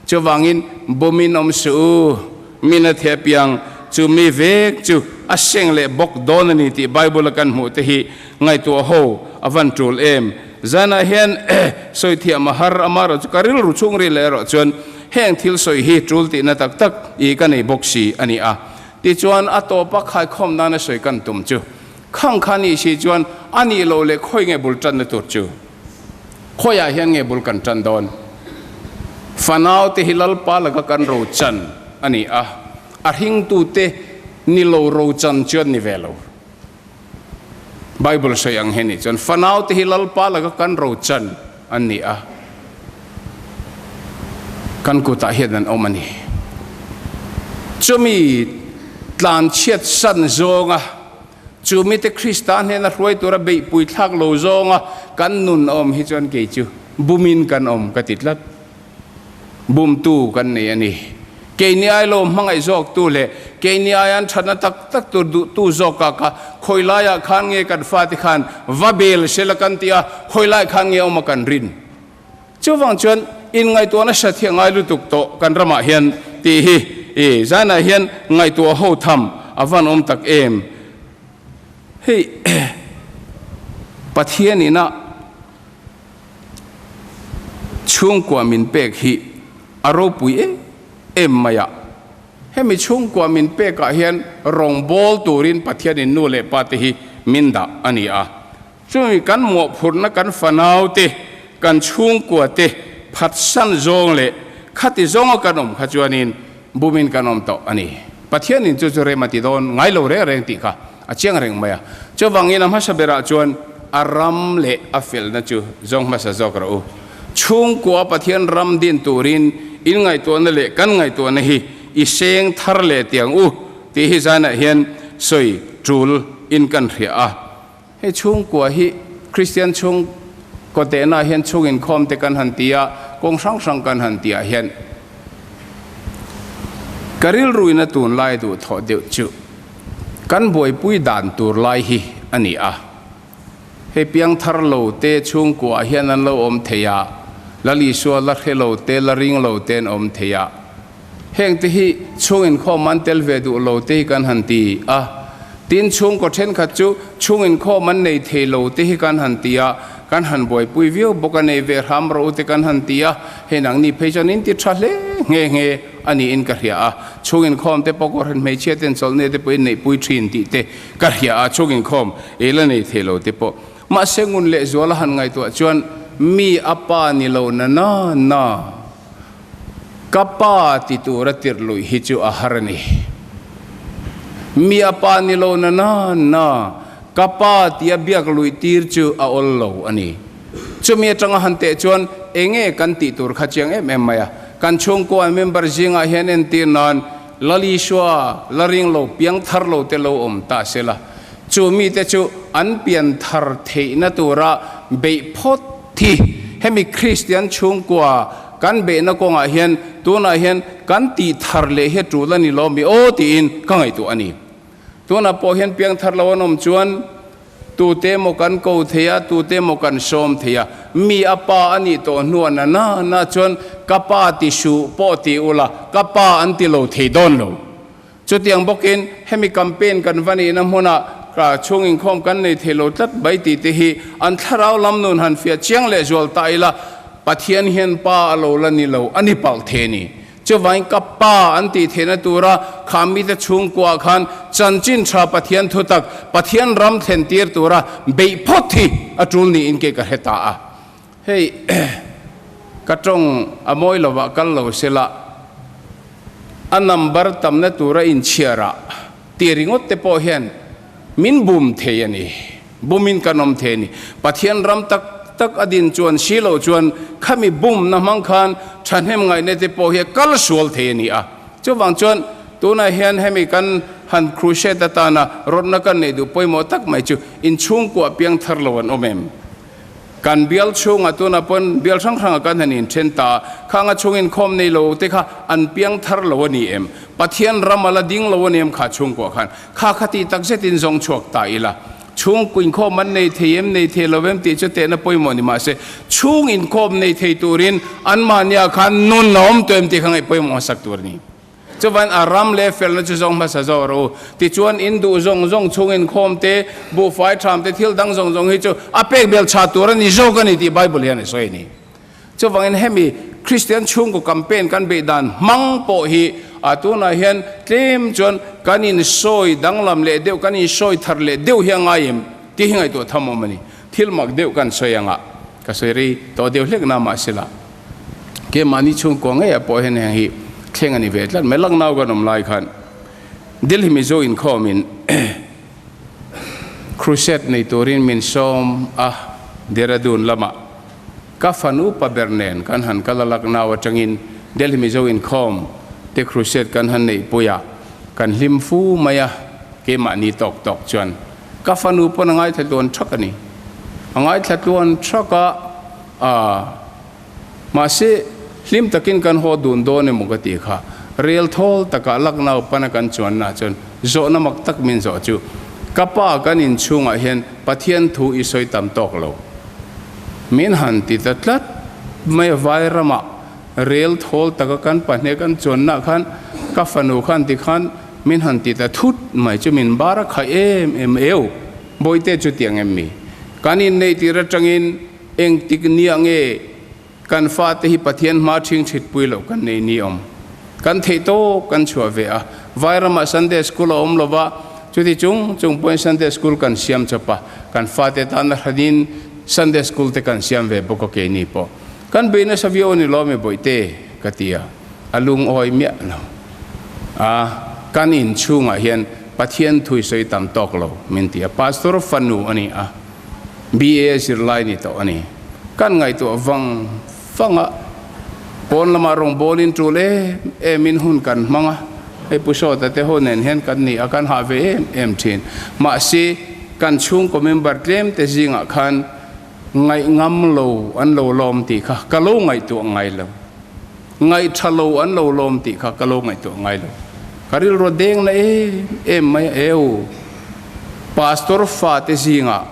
Chuvangin bumin awm suh u, min a theh piang chu mi vek chu a seng leh bawk dawn a ni tih Bible a kan hmuh te hi ngaihtuah ho a van tul em. Zanah hian sawi thiam a har amaherawh chu ka rilru chhungril leh erawh chuan heng thil sawi hi tul tihna tak tak i ka nei bawk si a ni a. Tichuan a tawpa khaikhawm nana sawi kan tum chu khang kha nih si chuan a nih loh leh khawi nge bul tanna tur chu? Khawiah hian nge bul kan tan dawn? Fanau te hi Lalpa laka kan rochan a ni a, a hringtute ni lo rochan chuan ni ve lo. Bible sawi ang hi a nih chuan fanau te hi Lalpa laka kan rochan an ni a, kan kutah hian an awm a ni. Chumi tlanchhiat san zawnga Chu mite Krista hnena hruai tura beihpui thlak lo zawnga kan nun a awm hi chuan kei chu bumin kan awm ka ti tlat. Bumtu kan nei a ni. Keini ai lo hmangaih zawktu leh keini aian thatna tak tak tur duhtu zawkah kha khawi laiah khan nge kan fate khan va bel sela kan ti a, khawi lai khan nge awma kan rin. Chuvang chuan inngaihtuah nasa thiah ngai lutuk tawh kan ramah hian tih hi i zanah hian ngaihtuah ho tham a van awm tak em. Hei Pathian ina chhungkua min pek hi a ropui em em mai a. Hemi chhungkua min pekah hian rawngbâwl turin Pathianin nu leh pa te hi min dah a ni a. Chumi kan mawhphurhna kan fanaute, kan chhungkuate phatsan zawng leh khati zawnga kan awm kha chuanin bumin kan awm tawh a ni. Pathianin chu chu rem a ti dawn ngai lo reng reng tih kha a chiang reng mai a. Chuvangin a hmasa berah chuan a ram leh a felna chu zawng hmasa zawk rawh u. Chhungkua Pathian ram din turin in ngaihtuahna leh kan ngaihtuahna hi i seng thar leh tiang u tih hi zanah hian sawi tul in kan hria a. Hei chhungkua hi Kristian chhungkaw tehna hian chhung inkhawm te kan han ti a, kawng hrang hrang kan han tih ah hian ka rilruina tunlai duhthawh deuh chu kan buaipui dan tur lai hi a ni a. Hei piangthar lo te chhungkua ah hian an lo awm thei a, Lal Isua la hre lo te, la ring lo te an awm thei a. Hengte hi chhung inkhawm an tel ve duh lo te hi kan han ti a, tin chhungkaw thenkhat chu chhung inkhawm an nei thei lo te hi kan han ti a, kan han buaipui viau bawk a, nei ve hram rawh u te kan han ti a, hei nangni phei chuan in ti tha hle nghe nghe a niin ka hria a, chhung inkhawm te pawh kawrhen hmeichhia ten chawlhne te pawhin neihpui thin tih te ka hria a, chhung inkhawm ei la nei thei lo te pawh. Mahse ngun leh zuala han ngaihtuah chuan mi a pa ni lo na na na. Ka pa ti tura tirh luih hi chu a har a ni. Mi a pa ni lo na na na, ka pa tia biak luih tir chu a awl lo a ni. Chumi atanga han teh chuan enge kan tih tur kha chiang em em mai a. Kan chhungkua member zingah hian entir nan Lal Isua la ring lo piang thar lo te lo awm ta se la, chu mite chu an pian thar theihna tura beih phawt Thi, hemi Kristian chhungkua kan beihna kawngah hian tunah hian kan tih thar leh hi a tul a ni lo mi aw tiin ka ngaihtuah a ni. Tunah pawh hian piangthar lo an awm chuan tute emaw kan ko thei a, tute emaw kan sawm thei a, mi a pa a nih tawh hnuah na na na chuan ka pa ti suh pawh ti ula ka pa an ti lo thei dawn lo. Chutiang bawkin hemi campaign kan va nihna hmunah chhung inkhawm kan nei thei lo tlat mai tih te hi an thlarau lam nun han fiah chiang leh zual ta ila, Pathian hian pa a lo la ni lo a ni palh the ni. Chuvangin ka pa an tih theihna tura kha mite chhungkuaah khan chanchin tha Pathian thutak, Pathian ram thlen tir tura beih phawt hi a tul niin kei ka hre ta a. Hei ka tawng a mawi lovah kal lo sela, a number tamna tura inchhiarah tih ringawt te pawh hian min bum thei a ni, bumin kan awm thei a ni. Pathian ram tak tak a din chuan si loh chuan khami bumna hmang khan thahnem ngaihna te pawh hi a kal sual thei a ni a. Chuvang chuan tunah hian hemi kan han crusade atana rawtna kan neih duh pawimawh tak mai chu inchhungkuah piangthar lo an awm em? Kan bial chhungah tunah pawn bial hrang hrangah kan han inthen ta a, khang a chhung inkhawm nei lo te kha an piang thar lo a ni em? Pathian ram a la ding lo a ni em kha chhungkuah khan? Kha kha tih tak zetin zawng chhuak ta ila, chhung inkhawm an nei thei em, nei thei lo em tih chu tehna pawimawh ni mahse, chhung inkhawm nei thei turin anmahniah khan nun a awm tawh em tih kha ngaih pawimawh hmasak tur a ni. Chuvan a ram leh felna chu zawng hmasa zawk rawh u. Tichuan in duh zawng zawng chhung inkhawm te, buhfai tham te, thil dang zawng zawng hi chu a pek bel chha tur a ni zawk a ni tih Bible hian a sawi a ni. Chuvangin hemi Kristian chhungkaw campaign kan beih dan hmang pawh hi a tunah hian tlem chuan kan insawi danglam leh deuh, kan insawi thar leh deuh hi a ngai em tih hi ngaihtuah tham awm a ni. Thil mak deuh kan sawi anga ka sawi rei tawh deuh hlek na mahsela. Keimahni chhungkua ngeiah pawh hian heng hi thleng a ni ve tlat mai. Lucknow kan awm lai khan Delhi Mizo inkhawmin crusade nei turin min sawm a, Dehradun lamah ka fanu pa ber nen kan han kal a, Lucknow atangin Delhi Mizo inkhawm te crusade kan han neihpui a, kan hlim fu mai a, keimahni tawk tawk chuan ka fanu pawn a ngaithla tluan thak a ni. A ngaithla tluan thak a. A, mahse, hlim takin kan haw dun dawn emaw ka tih kha, rel thawl takah Lucknow pana kan chuanna chuan zawhna mak tak min zawh chu, Ka pa kan inchhungah hian Pathian thu i sawi tam tawk lo. Min han ti ta tlat mai a, vai ramah rel thawl taka kan pahnih kan chuanna khan ka fanu khan tikhan min han ti ta thut mai chu min bar a khaih em em eu, Bawihte chutiang em mi? Kan inneih tir atangin Engtik nia nge kan fate hi Pathian hma ṭhing ṭhitpui loh kan nei ni awm? Kan theih tawk kan chhuah ve a, Vairamah Sunday School a awm lova, Chuti chung chung pawhin Sunday School kan siam chawp a, kan fate tana hranin Sunday School te kan siam ve bawk a keini pawh. Kan bei nasa viau a ni lawm e Bawihte, ka ti a, a lungawi miah lo. A, kan inchhungah hian Pathian thui sawi tam tawk lo min ti a, Pastor fanu a ni a, BA zirlai ni tawh a ni. Kan ngaihtuah vang vang a, pawn lamah rawngbawlin tul em emin hun kan hmang a, hei Pu Sawta te ho nen hian kan ni a, kan hah ve em em thin. Mahse, kan chhungkaw member tlem te zingah khan Ngaih ngam lo an lo lawm tih kha ka lo ngaihtuah ngai lo. Ngaih tha lo an lo lawm tih kha ka lo ngaihtuah ngai lo. Ka rilru deng na em em mai a eu. Pastor fate zingah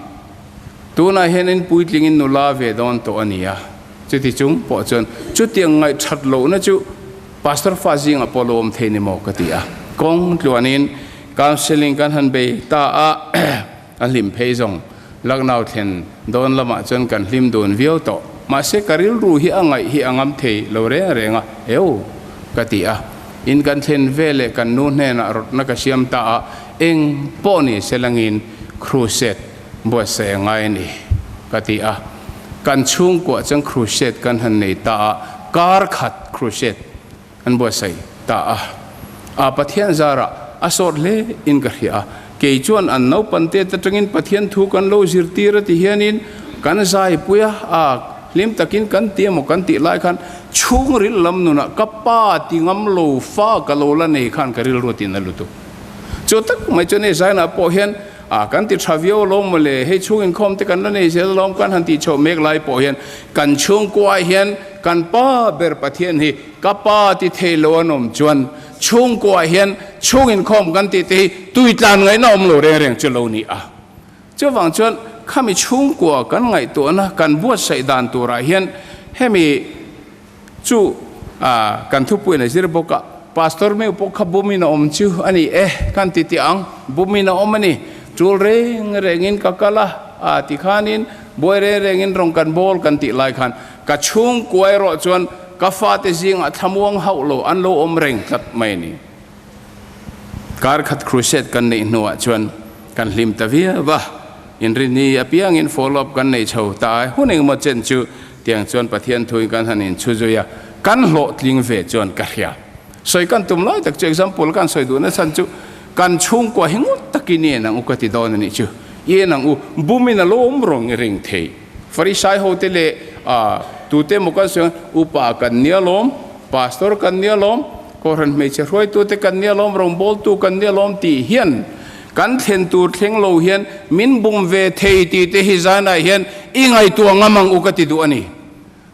tunah hian in puitlingin nula ve dawn tawh a ni a, chuti chung pawh chuan chutiang ngaih that lohna chu Pastor fa zingah pawh lo awm thei ni maw ka ti a. Kawng tluanin counselling kan han bei ta a. A hlim phei zawng Lucknow thlen dawn lamah chuan kan hlim dun viau tawh. Mahse ka rilru hi a ngaih hi a ngam thei lo reng reng a, eu ka ti a. In kan thlen ve leh kan nu hnenah rawtna ka siam ta a, eng pawh ni se langin crusade buatsaih a ngai a ni ka ti a. Kan chhungkuah chuan crusade kan han nei ta a, kar khat crusade An buatsaih ta a. A Pathian zarah a sawt hle in ka hria a. Kei chuan an naupan tet atangin Pathian thu kan lo zirtir a ti hianin kan zaipui a, a hlim takin kan ti emaw kan tih lai khan chhungril lam nunah ka pa ti ngam lo fa ka lo la nei khan ka rilru tin a lutuk. Chu tak mai chuan hei zainah pawh hian a kan ti tha viau alawm mawle, hei chhung inkhawm te kan la nei zel alawm kan han tih chhoh mek lai pawh hian kan chhungkuaah hian kan pa ber Pathian hi Ka pa ti thei lo an awm chuan chhungkuaah hian chhung inkhawm kan tih te hi tui tlan ngaihna awm lo reng reng chu lo ni a. Chuvang chuan khami chhungkua kan ngaihtuahna kan buatsaih dan turah hian hemi chu kan thupuiin a zir bawk a, Pastor meu pawh kha bumin a awm chu a ni e kan ti tih ang, bumin a awm a ni, tul reng rengin ka kal a, a tikhanin buai reng rengin rawng kan bawl kan tih lai khan Ka chhungkua erawh chuan ka fate zingah thlamuang hauh lo an lo awm reng tlat mai a ni. Kar khat crusade kan neih hnuah chuan kan hlim ta viau va, inrinni apiangin follow up kan nei chho ta a, hun engemaw chen chu tiang chuan Pathian thuin kan han inchhu zui a, kan hlawhtling ve chuan ka hria. Sawi kan tum lai tak chu example kan sawi duhna chhan chu kan chhungkua hi ngut takin i en ang u ka ti dawn a nih chu, i en ang u, bumin a lo awm rawng i ring thei. Farisai hote leh tute emaw kan sawi ang, upa kan nia lawm, pastor kan nia lawm, kohhran hmeichhe hruaitute kan nia lawm, rawngbawltu kan nia lawm tih hian kan thlen tur thleng lo hian min bum ve thei tih te hi zanah hian i ngaihtuah ngam ang u ka ti duh a ni.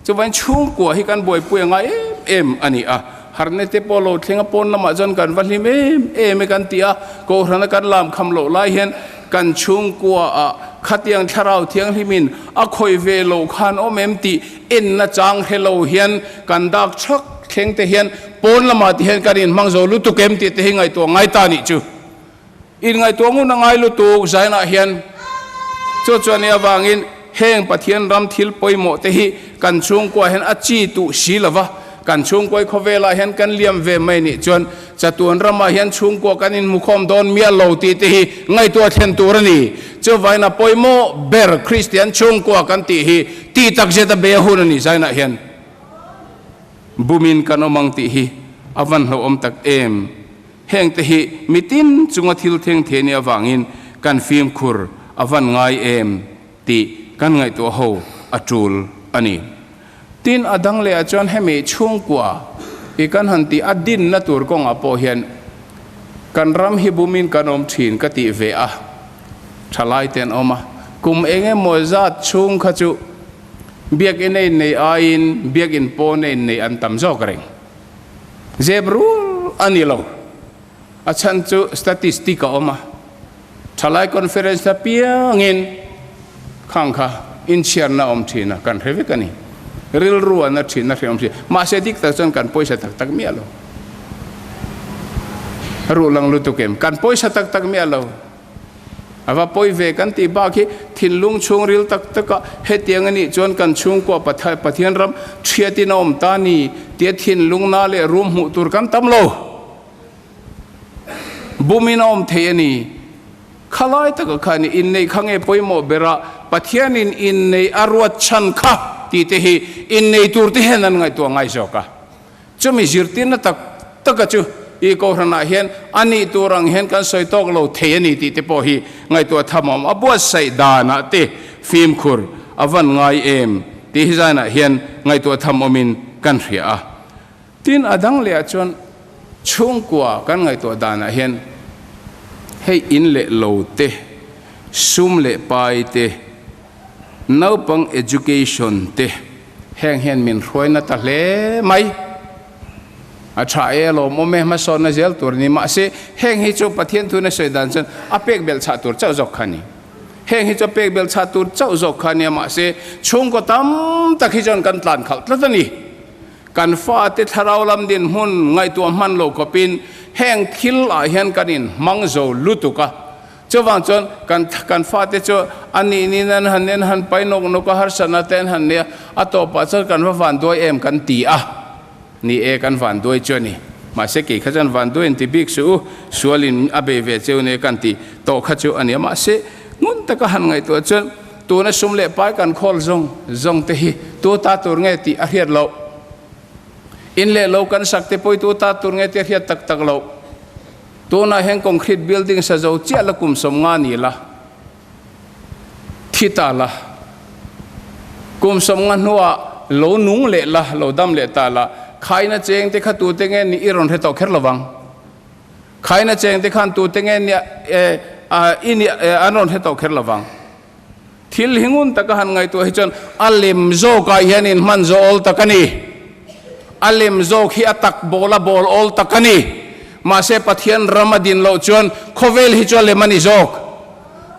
Chuvangin chhungkua hi kan buaipui a ngai em em a ni a, harna te pawh lo thleng a pawn lamah chuan kan va hlim em em e kan ti a, kohhrana kan lam kham loh lai hian kan chhungkua ah khatiang thlarau thianghlimin a khawih ve loh khan awm em tih enna chang hre lo hian kan dak chhak thleng te hian pawn lamah te hian kan inhmang zo lutuk em tih te hi ngaihtuah ngai ta nih chu. Inngaihtuah ngun a ngai lutuk zainah hian chu chuan i avangin heng Pathian ram thil pawimawh te hi kan chhungkuah hian a chi tuh si lo va, kan chhungkuai khawvelah hian kan liam ve mai nih chuan chatuan ramah hian chhungkua kan inhmukhawm dawn miah lo tih te hi ngaihtuah thlen tur a ni. Chuvain a pawimawh ber Kristian chhungkua kan tih hi tih takzet a be a hun a ni zainah hian bumin kan awm ang tih hi a van hlauhawm tak em. Hengte hi mitin chunga thil theng thei nih avangin kan fimkhur a van ngai em tih kan ngaihtuah ho a tul a ni. Tin, a dang lehah chuan hemi chhungkua i kan han tih a dinna tur kawngah pawh hian kan ram hi bumin kan awm thin ka tih ve a, thalai te an awm a, kum eng emaw zat chhung kha chu biakinn a innei aiin biakinn pawn a innei an tam zawk reng. Zep rul a ni lo. A chhan chu statistic a awm a. Thalai conference hla piangin khang kha inchhiarna a awm thin a, kan hre vek a ni. Rilru a na thin a hre awm thin. Mahse dik tak chuan kan pawisa tak tak miah lo. Ruh lang lutuk em? Kan pawisa tak tak miah lo. A va pawi ve kan tih bak hi thinlung chhungril tak taka hetiang a nih chuan kan chhungkua Pathian ram thiatin a awm ta ni tia thinlung na leh rum hmuh tur kan tam lo. Bumin a awm thei a ni. Khalai taka kha ni inneih kha nge pawimawh bera Pathianin inneih a ruat chhan kha tih te hi innei tur te hian an ngaihtuah ngai zawk a. Chumi zirtirna tak taka chu i Kohhranah hian a nih tur ang hian kan sawi tawk lo thei a ni tih te pawh hi ngaihtuah tham a awm. A buatsaih danah te fimkhur a van ngai em tih hi zainah hian ngaihtuah tham awmin kan hria a. Tin, a dang lehah chuan chhungkua kan ngaihtuah danah hian hei in leh lo te, sum leh pai te, naupang education te heng hian min hruaina ta hle mai. A tha e, a lawmawm e, hmasawnna zel tur a ni. Mahse, heng hi chu Pathian thuna sawi dan chuan a pek belh chhah tur chauh zawk kha a ni. Heng hi chu a pek belh chhah tur chauh zawk kha a nia, mahse chhungkaw tam tak hi chuan kan tlan khalh tlat a ni. Kan fate thlarau lam dinhmun ngaihtuah hman lo khawpin heng thil ah hian kan in hmang zo lutuk a. Chuvang chuan kan kan fate chu a nih niin an han en han pai nawk nawk a, harsatna te an han nei a, a tawpah chuan kan va vanduai em kan ti a. Ni e, kan vanduai chu a ni. Mahse kei kha chuan vanduai in ti bik suh u, sualin a bei ve cheu nia kan ti tawh kha chu a ni a. Mahse ngun taka han ngaihtuah chuan Tuna sum leh pai kan khawl zawng zawng te hi tu ta tur nge tih a hriat loh. In leh lo kan sak te pawh tu ta tur nge tih a hriat tak tak loh. Tunah hian concrete building sa zo chiah la kum 50 ni la, thi ta la, kum 50 hnuah lo nung leh la, lo dam leh ta la, khaina cheng te kha tu te nge nih i rawn hre tawh kher lo vang. Khaina cheng te khan tu te nge nia i nia an rawn hre tawh kher lo vang. Thil hi ngun taka han ngaihtuah hi chuan a lem zawkah hian in hman zawh awl tak a ni. A lem zawk hi a tak bawl a bawl awl tak a ni. Mahse Pathian ram a din loh chuan khawvel hi chu a lem a ni zawk.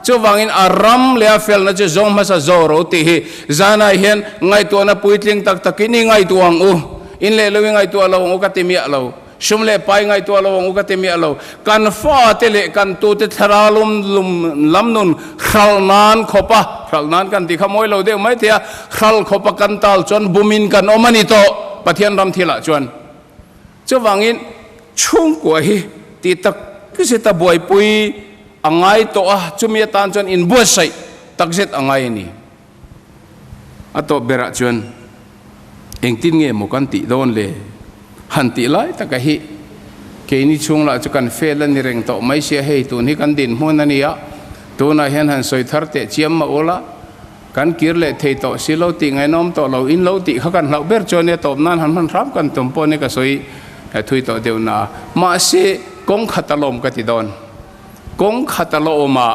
Chuvangin a ram leh a felna chu zawng hmasa zawh ro tih hi zanah hian ngaihtuahna puitling tak takin i ngaihtuah ang u. In leh lo i ngaihtuah lo ang u ka ti miah lo. Sum leh pai ngaihtuah lo ang u ka ti miah lo. Kan fate leh kan tute thlarau lum lum lam nun hral nan khawp a, hral nan kan ti kha mawi lo deuh mai thei a, hral khawp a kan tal chuan bumin kan awm a ni tawh Pathian ram thilah chuan. Chuvangin chhungkua hi ti tak zet a buaipui a ngai tawh a, chumi atan chuan inbuatsaih takzet a ngai a ni. A tawp berah chuan engtin nge maw kan tih dawn le? Han tih lai taka hi keini chhung lah chu kan fail a ni reng tawh mai sia, hei tun hi kan dinhmun a ni a, tunah hian han sawi thar teh chiam mah ula, kan kir leh thei tawh si lo tih ngainawm tawh lo in lo tih kha kan hlauh ber chuan nia tawp nan han hman hram kan tum pawh nia ka sawi thui tawh deuh na a, mahse kawng khat alawm ka ti dawn. Kawng khat a la awm a,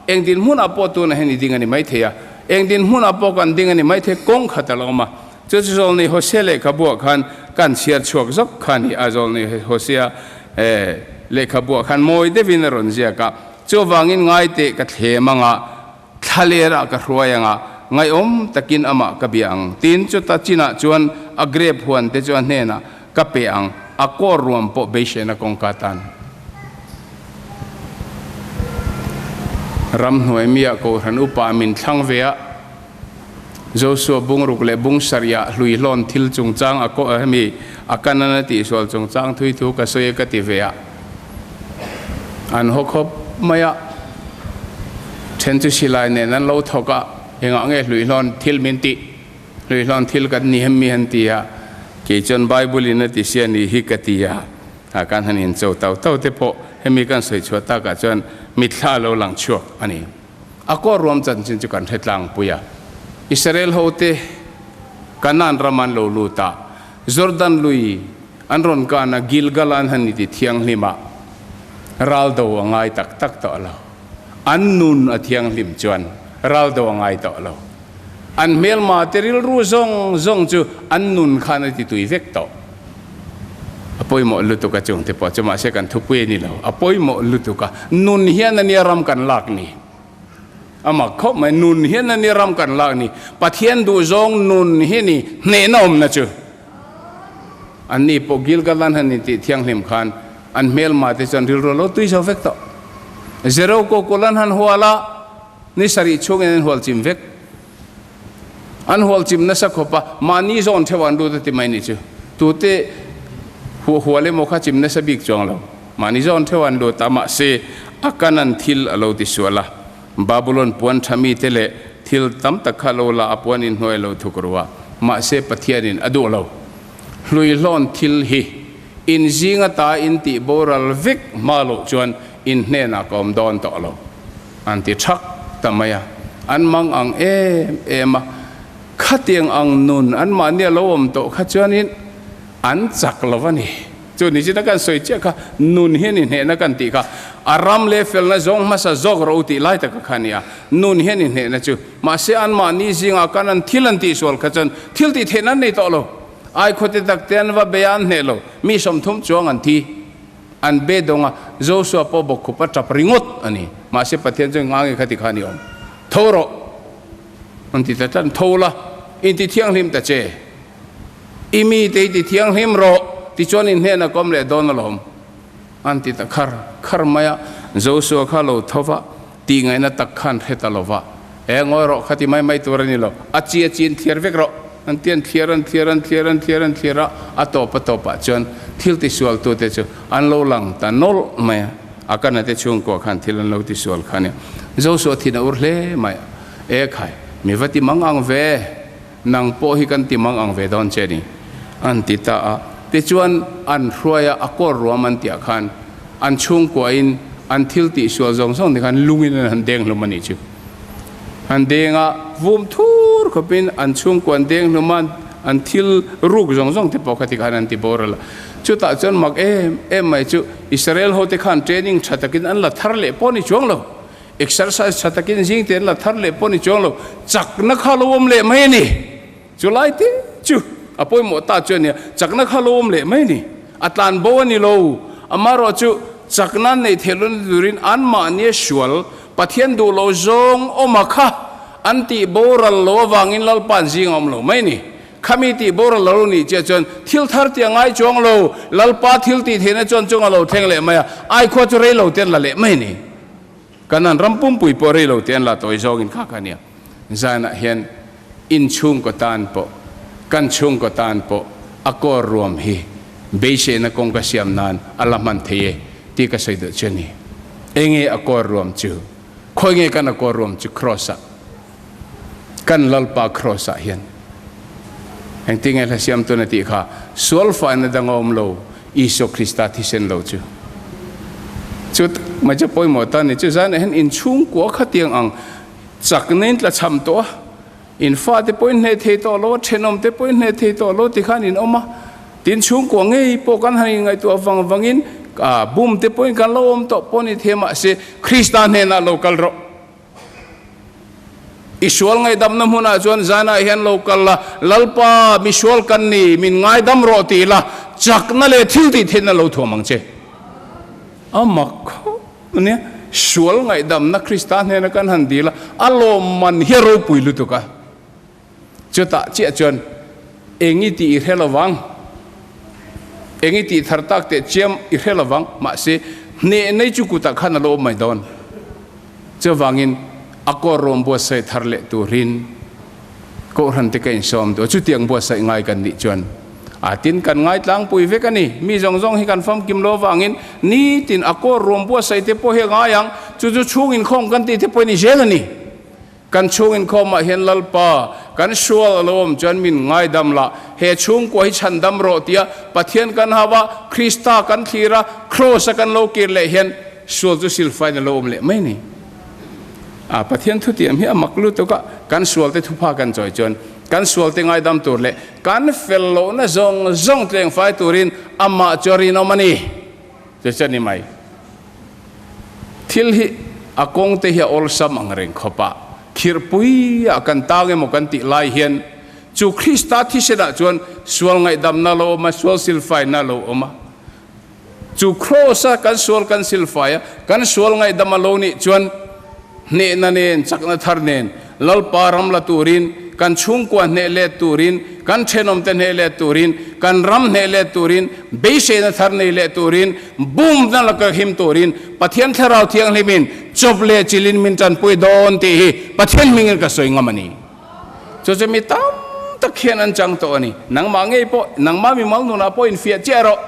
eng dinhmunah pawh tunah hian i ding a ni maithei a, eng dinhmunah pawh kan ding a ni maithei, kawng khat a la awm a. Chu chu Zawlnei Hosea lehkhabuah khan kan chhiar chhuak zawk kha a ni a, Zawlnei Hosea lehkhabuah khan mawi deuhin a rawn ziak a, chuvangin ngaiteh ka thlem anga, Thlalerah ka hruai anga, ngaihawm takin amah ka bia ang. Tin, chuta chinah chuan a grep huan te chu a hnenah ka pe ang, a kawr ruam pawh beisena kawngka tan. Ramhnuai miah Kohhran upa min thlang ve a, Joshua bungruk leh bung sarihah hluihlawn thil chungchang a kawh hemi a kanan a tihsual chungchang thui thu ka sawi a ka ti ve a, an haw khawp mai a, then chu silai nen an lo thawk a, engah nge hluihlawn thil min tih, hluihlawn thil kan ni hem mi han ti a, kei chuan Bible in a ti sia ni hi ka ti a, kan han incho tau tau te pawh hemi kan sawi chhuah takah chuan mitthla a lo lang chhuak a ni. A kawr ruam chanchin chu kan hre tlangpui a. Israel hote Kanaan ram an lo lut a, Jordan lui an rawn kan a, Gilgal an han inti thianghlim a, ral do a ngai tak tak tawh lo. An nun a thianghlim chuan ral do a ngai tawh lo. An hmelma te rilru zawng zawng chu an nun khan a ti tui vek tawh. A pawimawh lutuk a chungte pawh chu mahse kan thupui a ni lo. A pawimawh lutuk a, nun hian a nia ram kan lak ni. A mak khawp mai, nun hian a nia ram kan lak ni. Pathian duhzawng nun hi ni hnehna awmna chu. Anni pawh Gilgal an han intih thianghlim khan an hmelma te chuan rilru a lo tui zo vek tawh. Jericho kul an han hual a, ni sarih chhungin an hual chim vek. An hual chim nasa khawp a, mahni zawn theuh an lut a ti mai ni chu. Tute hual emaw kha chim nasa bik chuang lo. Mahni zawn theuh an lut a, mahse a kanan thil a lo tisual a. Babulon puan tha mite leh thil tam tak kha lo la a puan inhnuai a lo thuk ru a, mahse Pathianin a duh lo. Hluihlawn thil hi in zing ata in tih boral vek hma loh chuan in hnenah ka awm dawn tawh lo an ti thak ta mai a, an mang ang em em a, khatiang ang nun anmahni a lo awm tawh kha chuanin an chak lo a ni. Chu ni china kan sawi chiah kha nun hian inhnehna kan tih kha a ram leh felna zawng hmasa zawk ro tih lai taka kha a ni a, nun hian inhnehna chu mahse anmahni zingah kan an thil an tihsual kha chuan thil tih theihna an nei tawh lo. Aikhawte takte an va bei a, an hneh lo. Mi 30 chuang an thi. An be dawng a, Joshua pawh bawkkhup a tap ringawt a ni. Mahse Pathian chuan ngange kha ti kha a ni awm. Tho rawh! An ti ta tlat, Tho la, inti thianghlim ta che. I mite i ti thianghlim rawh, tichuan in hnenah ka awm leh dawn alawm, an ti ta khar khar mai a. Joshua kha lo tho va, tih ngaihna tak khan hre ta lo va, E ngawi rawh, kha ti mai mai tur a ni lo, a chi a chi in thliar vek rawh, an ti an thliar an thliar an thliar an thliar an thliar a, a tawp a tawpah chuan thil tisualtute chu an lo lang ta nawlh mai a, a kana te chhungkua khan thil an lo tisual kha a nia. Joshua thin a ur hle mai a, E khai, mi va ti mang ang ve. Nang pawh hi kan ti mang ang ve dawn che ni, an ti ta a. Tichuan, an hruai a, a kawr ruam an tihah khan an chhungkuain an thil tihsual zawng zawng te khan lungin an han deng hlum a nih chu. An deng a, vum thur khawpin an chhungkua an deng hlum a, an thil ruk zawng zawng te pawh kha tikhan an ti boral a. Chutah chuan mak em em mai chu Israel hote khan training tha takin an la thar leh pawh a ni chuang lo. Exercise tha takin zing te an la thar leh pawh ni chuang lo, chakna kha lo awm leh mai a ni. Chu lai te chu a pawimawh ta chu a nia, chakna kha lo awm leh mai a ni. A tlan bo a ni lo, amaherawh chu chakna an neih theih lohna turin anmahnia sual, Pathian duh lo zawng awma kha an tih boral lo avangin Lalpa an zing a awm lo mai a ni. Khami tih boral lo nih chiah chuan thil thar tih a ngai chuang lo, Lalpa thil tih theihna chuan chung a lo thleng leh mai a, aikhua chu rei lo te an la leh mai a ni. Kanan ram pumpui pawh rei lo te an la tawi zawngin kha kha nia. Zanah hian inchhungkaw tan pawh, kan chhungkaw tan pawh a kawr ruam hi beisehna kawng ka siam nan a la hman thei e tih ka sawi duh chu a ni. Enge a kawr ruam chu? Khawi nge kan a kawr ruam chu Kraws ah? Kan Lalpa Kraws ah hian engtin nge hla siam tun a tih kha? Sual faina dang a awm lo, Isua Krista thisen lo chu. Chu mai chu pawimawh ta ni. Chu zanah hian inchhungkua khatiang ang chakna in tlachham tawh a, in fate pawh in hneh thei tawh lo a, thenawm te pawh in hneh thei tawh lo tikhan in awm a. Tin chhungkua ngei pawh kan han inngaihtuah vang vangin bum te pawhin kan lo awm tawh pawh ni thei mahse Krista hnenah lo kal rawh. I sual ngaihdamna hmunah chuan zanah hian lo kal la, Lalpa, mi sual kan ni, min ngaidam rawh ti la, chakna leh thil tih theihna lo thuam ang che. A mak khawp ania, sual ngaihdamna Krista hnena kan han dil a, a lawmman hi a ropui lutuk a. Chutah chiah chuan eng i tih i hre lo vang, eng i tih thar tak teh chiam i hre lo vang, mahse hneh nei chu kutah khan a lo awm mai dawn. Chuvangin a kawr rawm buatsaih thar leh turin Kohhran te ka insawm duh a, chutiang buatsaih ngai kan nih chuan a tin kan ngai tlangpui vek a ni. Mi zawng zawng hi kan famkim lo avangin nitin a kawr rawm buatsaih te pawh hi a ngai ang, chu chu chhung inkhawm kan tih te pawhin i zel a ni. Kan chhung inkhawmah hian Lalpa, kan sual a lo awm chuan min ngaidam la, he chhungkua hi chhandam rawh tia Pathian kan hau a, Krista kan thlir a, Kraws a kan lo kir leh hian sual chu silfain a lo awm leh mai ni. A Pathian thutiam hi a mak lutuk a, kan sualte thupha kan chawi chuan kan sualte ngaidam tur leh kan fel lohna zawng zawng tlengfai turin amah chu a rinawm a ni. Chu chu a ni mai. Thil hi a kawng te hi a awlsam ang reng khawp a, khirhpui ah kan tang emaw kan tih lai hian chu Krista thisen ah chuan sual ngaihdamna a lo awm a, sual silfaina a lo awm a. Chu Kraws a kan sual kan silfai a, kan sual ngaihdam a lo nih chuan hnehna nen, chakna thar nen Lalpa ram la turin, kan chhungkua hneh let turin, kan thenawmte hneh let turin, kan ram hneh let turin, beiseina thar nei leh turin, bumna laka him turin Pathian Thlarau Thianghlimin chawp leh chilin min tanpui dawn tih hi Pathian hmingin ka sawi ngam a ni. Chu chu mi tam tak hian an chang tawh a ni. Nangmah ngei pawh, nangmah mimal nunah pawh infiah chiah rawh.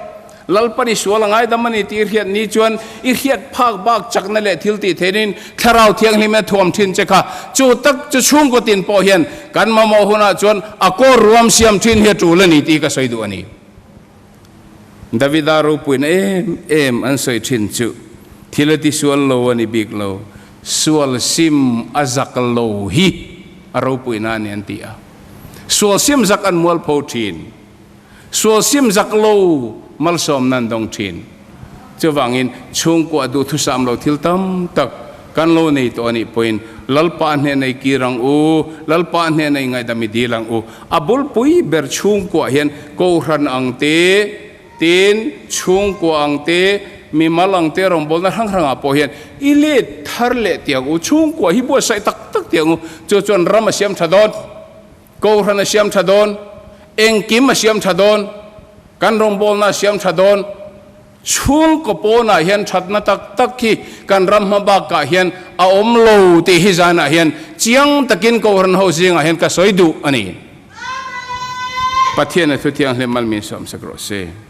Lalpan i sual a ngaidam a ni tih i hriat ni chuan i hriat phak bak chakna leh thil tih theinin Thlarau Thianghlim a thuam thin che kha. Chu tak chu chhungkaw tin pawh hian kan mamawh hunah chuan a kaw ruam siam thin hi a tul a ni tih ka sawi duh a ni. Davida ropuina em em an sawi thin chu thil a ti sual lo a ni bik lo, sual sim a zak lo hi a ropuina a ni an ti a. Sual sim zak an mualpho thin. Sual sim zak lo malsawmna an dawng thin. Chuvangin chhungkua duhthusam lo thil tam tak kan lo nei tawh a nih pawhin Lalpa hnena i kir ang u, Lalpa hnena i ngaihdam i dil ang u. A bulpui ber chhungkuah hian Kohhran ang te, tin chhungkua ang te, mimal ang te rawngbawlna hrang hrangah pawh hian i let thar leh tih ang u, chhungkua hi buatsaih tak tak tih ang u. Chu chuan ram a siam tha dawn. Kohhran a siam tha dawn, engkim a siam tha dawn, kan rawngbawlna a siam tha dawn, chhungkaw pawnah hian thatna tak tak hi kan ram hma bakah hian a awm lo tih hi zanah hian chiang takin Kohhran ho zingah hian ka sawi duh a ni. Pathian a thu thianghlim mal min sawmsak rawh se.